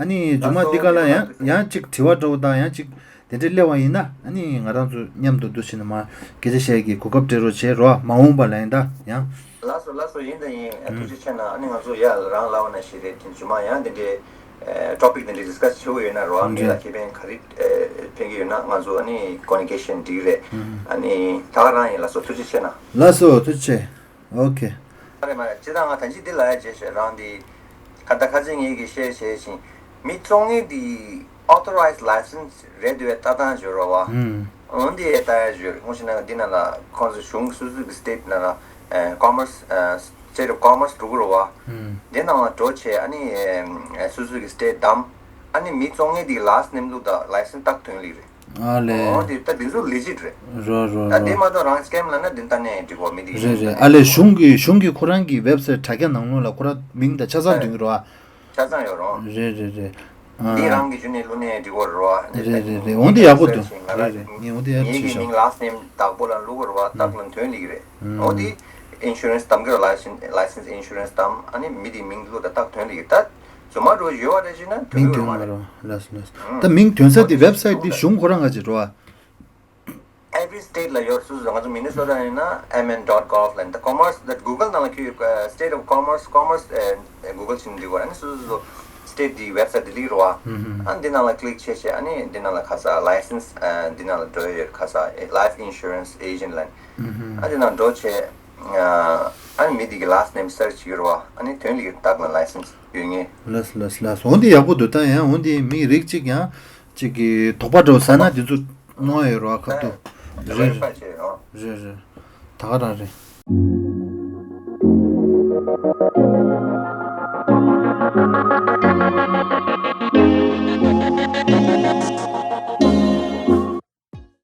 ཨ་ནི་མཇུག་མ་འདི་སྒང་ལ་ཡང་ཡང་ཅིག་དྲི་བ་འདྲ་བོ་དང་ཡང་ཅིག་དེ་འདྲ་སླེབས་པ་ཡིན་ན། ཨ་ནི་ང་རང་ཚོ་མཉམ་དུ་འདུ་བྱས་ནས་མར་སྐད་ཆ་བཤད་ཀྱི་གོ་སྐབས་སྤྲད་རོགས་བྱེད་རོགས། མ་འོངས་པ་ལ་ཡིན་ད་ཡང་། ལགས་སོ་ལགས་སོ། ཡིན་ད་ཡིན། ཨ་ཐུགས་རྗེ་ཆེ་གནང་། ཨ་ནི་ང་ཚོ་ཡ་རང་ལབ་པ་ནང་བཞིན་རེད། དེ་མཇུག་མ་ཡང་དེ་འདྲའི་ཊོ་པིག་དེ་འདྲའི་ཌི་སི་ཀ་སི་བྱེད་དགོས་ཡོད་ན་རོ། ཨ་མི་ལ་ཁེ་ཕན་ག་རེ་ཕན་གྱི་ཡོད་ན་ང་ཚོ་ཨ་ནི་ཀོ་མུ་ནི་ཀེ་ཤན་འགྲིག་རེད། ཨ་ནི་ད་ག་རང་ཡིན། ལགས་སོ། ཐུགས་རྗེ་ཆེ་གནང་། ལགས་སོ། ཐུགས་རྗེ་ཆེ། ཨོ་ཁེ། ཨ་རེ་མ་རེད། སྤྱིར་བཏང་ང་ད་ཅི་འདི་ལ་ཡ་བྱས་ཤེས་རང་འདི་ཁ་ད་ཁ་ཅིག་ངེད་ཀྱིས་བཤད་བྱས་ཤིང་མི་བཙོང་མཁན་འདི་authorized license རེད་འདུག་བས་ལྟ་སྟངས་བརྗོད་རོགས་བ། ཨུམ། འོན་ཏེ་ད་ཡ་བརྗོད་ངོ་ཤེས་ན་འདི་ན་ལ་ཁོང་ཚོ་གཞུང་སོ་སོ་གི་state ན་ལ་commerce state of commerce འགྲོ་གི་རོགས་བ། ཨུམ། འདི་ནང་ལ་འགྲོ་བྱས་ཨ་ནི་སོ་སོ་གི་state བདམས་ཨ་ནི་མི་བཙོང་མཁན་འདི་last name ལུགས་དང་license བཏགས་ཐོན་ལིག་རེད། ཨ་ལས། འོ་དེ་ད་དེ་ཚོ་legit རེད། རོ་རོ་ད་དེ་རོ། མ་གཏོགས་རང་scam ལབ་ན་དེ་ད་ནས་འགྲིག་གོ་མི་དེ་རེད་རེད། ཨ་ལས་གཞུང་གི་གཞུང་གི་ཁོ་རང་གི་website དྲ་རྒྱ་ནང་ལོགས་ལ་ཁོ་རང་མིང་དང་ཆ་ཚང་ཐོན་གི་རོ་ཨ། ཆ་ཚང་ཡོད་རོ། རེད་རེད་རེད། ཨ། འདི་རང་གི་གཞུང་ནས་བླུགས་ནས་འགྲིག་གོ་རོ་ཨ། རེད་རེད་རེད། འོ་འདི་ཡག་པོ་འདུག་རེད་རེད། ངས་འོ་འདི་ཡག་ངེད་ཀྱི་ཤོས་མིང་last name བདག་པོ་ལ་བླུག་གོ་རོ་ཨ་བཏགས་ལ་ཐོན་ལིག་རེད། འོ་དེ་insurance བདམས་གི་རོ་license license insurance བདམས་ཨ་ནི་མི་དེ་མིང་བླུག་ད་བཏགས་ཐོན་ལིག་རེད་ད། རྫུན་མ་འགྲོ་ཡོད་པ་རེད་ཅེ་ན་མིང་ཐོན་ཐོན་གི་མ་མ་རེད། རེད། ལགས་སོ་ལགས་སོ། ད་མིང་ཐོན་ས་དེ་website དེ་གཞུང་ཁོ་རང་ག་ཅིག་འགྲོ་བ། Every state ལ་ཡོད་སུ་སུ་ང་ཚོ་Minnesota ཡིན་ན་M N dot gov ལ་ཡིན་ད་commerce ད་Google ནང་ལ་ཁྱོད་state of commerce commerce Google ཕྱིན་འདི་གོ་ཨ་ནི་སུ་སུ་state དེ་website དེ་ལིག་རོ་བ། ཨ་འདི་ནང་ལ་click བྱས་བྱས་ཨ་ནི་འདི་ནང་ལ་ཁ་ས་license འདི་ནང་ལ་འགྲོ་ཡོད་ཁ་ས་life insurance agent ལ་ཨ་འདི་ནང་འགྲོ་བྱས། ཨ་ནི་མི་དེ་གི་last name search ཡོད་རེད་བ། ཨ་ནི་དོན་ལི་གི་རྟགས་ལ་license ཡོད་ངེས། ལགས་ལགས་ལགས། འོན་ཏེ་ཡག་པོ་འདུག་ད་ཡང་འོན་ཏེ་མི་རིགས་གཅིག་ཡང་གཅིག་གི་དོགས་པ་འགྲོ་ཟ་ན་དེ་ཚོ་གནང་ཡ་ཡོད་རེད་བ་ཁ་ཐུག་རེད་རེད་རེད་རེད། ད་ག་རང་རེད།